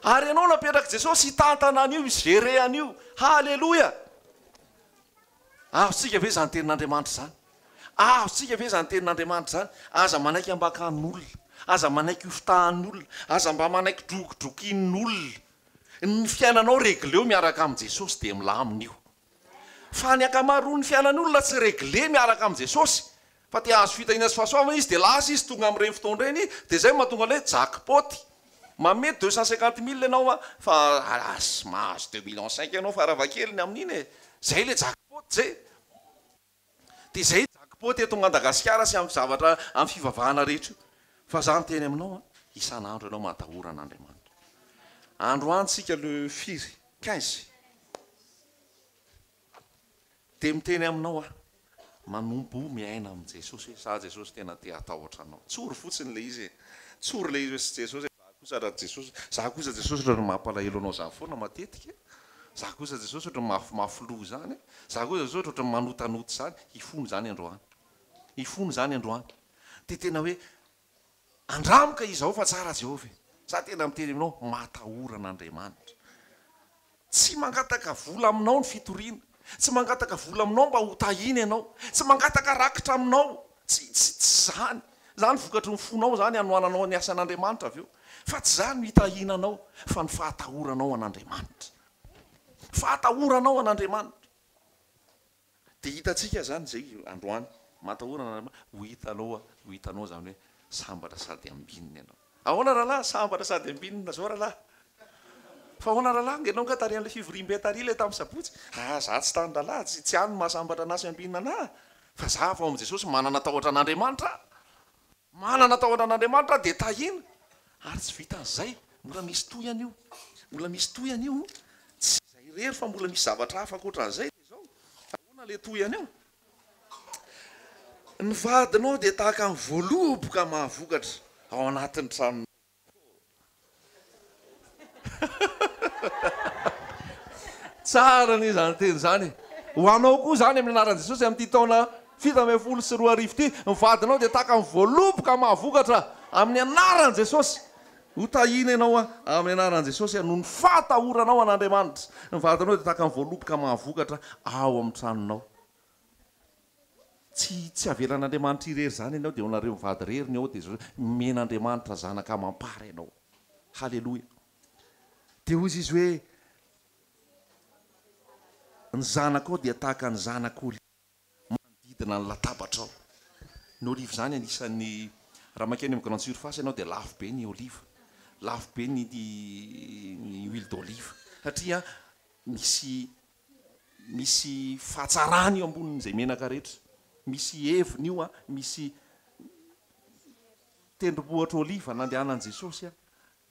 Ary ianao napetrak'i Jesosy hitantana an'io, hi-gérer an'io. Haleloia! Azontsika ve izany tenin'Andriamanitra izany? Azontsika ve izany tenin'Andriamanitra izany? Aza manaiky ambakan'olona. Aza manaiky hofitahan'ny olona. Aza mba manaiky drokidrokin'olona. Ny fiainanao regleo miaraka amin'i Jesosy dia milamina io. Fa ny ankamaroan'ny fiainan'olona tsy regle miaraka amin'i Jesosy fa te hahazo fitahiana sy fahasoavana izy dia lasa izy tonga amin'ireny fotoana ireny dia izay no mahatonga an'ilay hoe jackpot. Manome 250 mille ianao an fa alas mahazo deux millions cinq ianao farafahakeliny amin'iny e! Izay ilay jackpot izay. Dia izay jackpot eto Madagasikara sy amin'ny zavatra amin'ny fivavahana rehetra io. Fa za miteny aminao an, isan'andro ianao matahora an'Andriamanitra. Androany tsika le firy? 15. Dia miteny aminao aho, manomboha miaina amin'i Jesosy hoe za Jesosy tena te hatahotra anao. Tsory fotsiny ilay izy e. Tsory ilay izy hoe sy Jesosy e, za kosa raha Jesosy, za kosa Jesosy ohatran'ny mampalahelo anao za foana matetika e. Za kosa Jesosy ohatran'ny mafimafy loha izany e. Za kosa Jesosy ohatran'ny manotanota izany. Hifona izany androany. Hifona izany androany. Dia tena hoe andramo ka izao fa tsara Jehovah e. Za tena miteny aminao, matahora an'Andriamanitra. Tsy mangataka vola aminao ny fitoriana. Tsy mangataka vola aminao mba ho tahiana ianao. Tsy mangataka rakitra aminao. Tsy, tsy, tsy izany. Izany vokatry ny fonao izany hanohananao ny asan'Andriamanitra avy eo. Fa tsy izany no hitahiana anao, fa ny fahatahoranao an'Andriamanitra. Fahatahoranao an'Andriamanitra. Dia hitantsika izany izay androany. Matahora an'Andriamanitra. Ho hitanao, ho hitanao izany hoe sambatra sady ambinina ianao. Ahoana rahalahy? Sambatra sady ambinina izao rahalahy. Fa ahoana rahalahy? Ianao angaha tary amin'ilay fivoriambe tary ilay tamin'ny sabotsy? Ah, za tsy tany rahalahy, tsy, tsy any no mahasambatra anà sy ambinina anà. Fa za avy ao amin'i Jesosy manana tahotra an'Andriamanitra aho. Manana tahotra an'Andriamanitra aho dia tahiana. Ary tsy vitan'izay, mbola misy tohiny io. Mbola misy tohiny io. Tsy izay irery fa mbola misy zavatra hafa ankoatran'izay dia izao. Ahoana ilay tohiny io? Ny vadinao dia tahaka ny voaloboka mahavokatra ao anatin'ny tranonao. Tsara anie izany teny izany e! Ho anao koa izany amin'ny anaran'i Jesosy amin'ity taona 2017 ity, ny vadinao dia tahaka ny voaloboka mahavokatra amin'ny anaran'i Jesosy. Ho tahiana ianao amin'ny anaran'i Jesosy noho ny fahatahoranao an'Andriamanitra. Ny vadinao dia tahaka ny voaloboka mahavokatra ao amin'ny tranonao. Tsy tsy avelan'Andriamanitra irery izany ianao dia nareo mivady irery ny ao dia zao omen'Andriamanitra zanaka amam-para ianao. Haleloia. Dia hoy izy hoe ny zanakao dia tahaka ny zanak'oliva manodidina ny latabatrao. Ny oliva izany anisan'ny raha mankeny amin'ny grande surface ianao dia lafo be ny oliva. Lafo be ny ny huile d'olive satria misy Misy fahatsarany io ambonin'izay menaka rehetra. Misy heviny io an, misy tendrombohitra oliva nandehanan'i Jesosy an,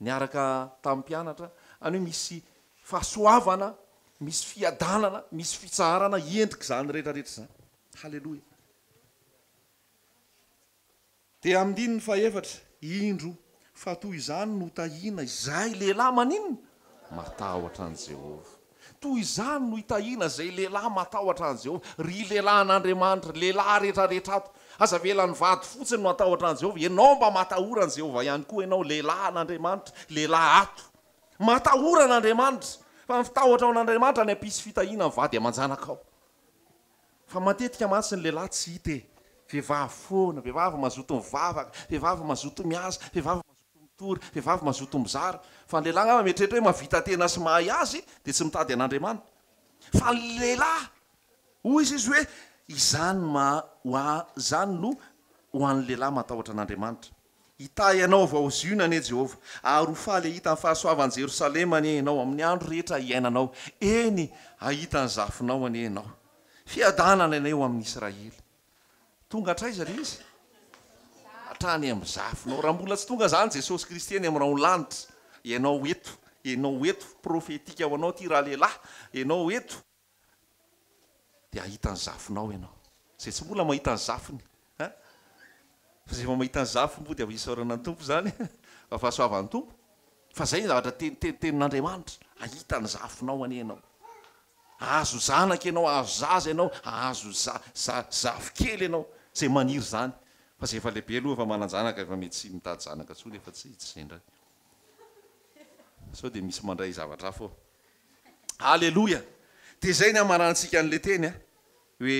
niaraka tamin'ny mpianatra, any hoe misy fahasoavana, misy fiadanana, misy fitsaharana endrik'izany rehetra rehetra izany. Haleloia. Dia andininy fahefatra, Indro, fa toy izany no tahiana izay lehilahy maninona? Matahotra an'i Jehovah. Toy izany no hitahiana izay lehilahy matahotra an'i Jehovah. Ry lehilahin'Andriamanitra, lehilahy rehetrarehetra ato, aza avela ny vady fotsiny no hatahotra an'i Jehovah. Ianao mba matahora an'i Jehovah ihany koa ianao, lehilahin'Andriamanitra, lehilahy ato. Matahora an'Andriamanitra, fa ny fitahotra ao an'Andriamanitra ny hampisy fitahiana ny vady aman-janakao. Fa matetika mantsy ny lehilahy tsy hita e! Vehivavy foana, vehivavy mazoto mivavaka, vehivavy mazoto miasa, vehivavy mazoto mitory, vehivavy mazoto mizara. Fa ny lehilahy angamba mieritreritra hoe mahavita tena sy mahay azy dia tsy mitady an'Andriamanitra. Fa ny lehilahy, hoy izy hoe, izany ma, ho a, izany no ho an'ny lehilahy matahotra an'Andriamanitra. Hitahy anao avy ao Ziona anie Jehovah, ary ho faly hahita ny fahasoavan'i Jerosalema anie ianao amin'ny andro rehetra hiainanao, eny, hahita ny zafinao anie ianao. Fiadanana anie ho amin'i Israely. Tonga hatraiza ilay izy? Hatrany amin'ny zafinao. Raha mbola tsy tonga izany Jesosy Kristy eny amin'ny rahon'ny lanitra, ianao eto, ianao eto, profetika ho anao ity ralehilahy, ianao eto, dia hahita ny zafinao ianao. Izay tsy mbola mahita ny zafiny an! Fa izay efa mahita ny zafiny moa dia isaorana ny Tompo izany fa fahasoavan'ny Tompo. Fa izay ny zavatra tenin'Andriamanitra, hahita ny zafinao anie ianao. Hahazo zanaka ianao, hahazo zaza ianao, hahazo zafikely ianao, izay maniry izany. Fa izay efa lehibe aloha efa manan-janaka efa mety tsy mitady zanaka intsony efa tsy izay indray. Sao dia misy mandray zavatra hafa ao. Aleloia! Dia izay ny hamarantsika an'ilay teny a, hoe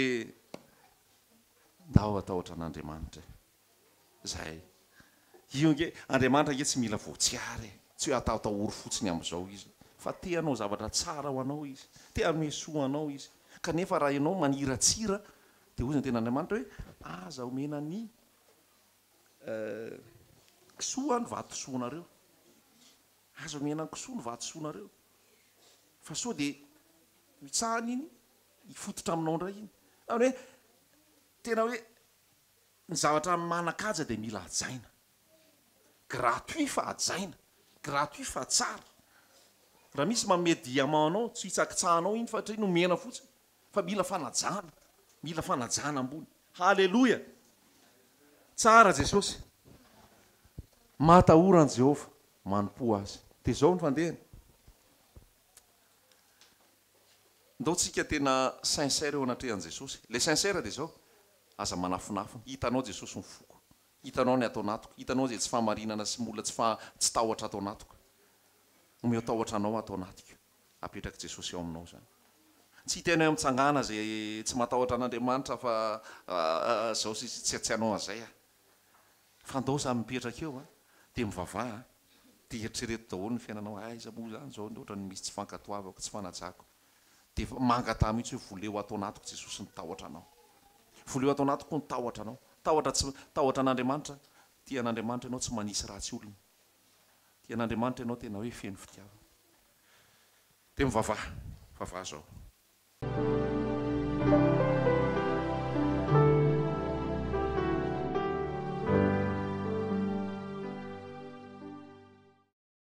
ndao hatahotra an'Andriamanitra e. Izay. Io ange, Andriamanitra ange tsy mila voatsiary e. Tsy hoe atahotahoro fotsiny amin'izao Izy. Fa te hanao zavatra tsara ho anao Izy. Te hanome soa anao Izy. Kanefa raha ianao maniratsira, dia hoy ny tenin'Andriamanitra hoe, aza omena ny kisoa ny vatosoanareo. Aza omena ny kisoa ny vatosoanareo fa sao dia mitsahana iny hifototra aminao indray iny. Zany hoe tena hoe ny zavatra manan-kaja dia mila hajaina. Gratuit fa hajaina, gratuit fa tsara. Raha misy manome diamant anao, tsy hitsakitsahanao iny fa satria nomena fotsiny. Fa mila fanajana, mila fanajana ambony. Haleloia! Tsara Jesosy. Matahora an'i Jehovah, manompoa Azy. Dia izao ny fandehany. Ndao tsika tena sincère eo anatrehan'i Jesosy. Ilay sincère dia izao, aza manafinafina. Hitanao Jesosy ny foko. Hitanao ny ato anatiko. Hitanao izay tsy fahamarinana sy mbola tsy faha, tsy tahotra ato anatiko. Omeo tahotra Anao ato anatiko. Apetrak'i Jesosy ao aminao izany. Tsy hiteny hoe mitsangàna izay tsy matahotra an'Andriamanitra fa zao sy tsy tsy hanao an'izay aho. Fa ndao samy mipetraka eo dia mivavaha dia eritrereto daholo ny fiainanao, aiza moa izany izao ny ohatran'ny misy tsy fankatoavako, tsy fanajako. Dia mangataha mihitsy hoe voleo ato anatiko Jesosy ny tahotra anao. Voleo ato anatiko ny tahotra anao. Tahotra tsy tahotra an'Andriamanitra, tia an'Andriamanitra ianao tsy manisy ratsy olona. Tia an'Andriamanitra ianao tena hoe feno fitiavana. Dia mivavaha, vavaha zao.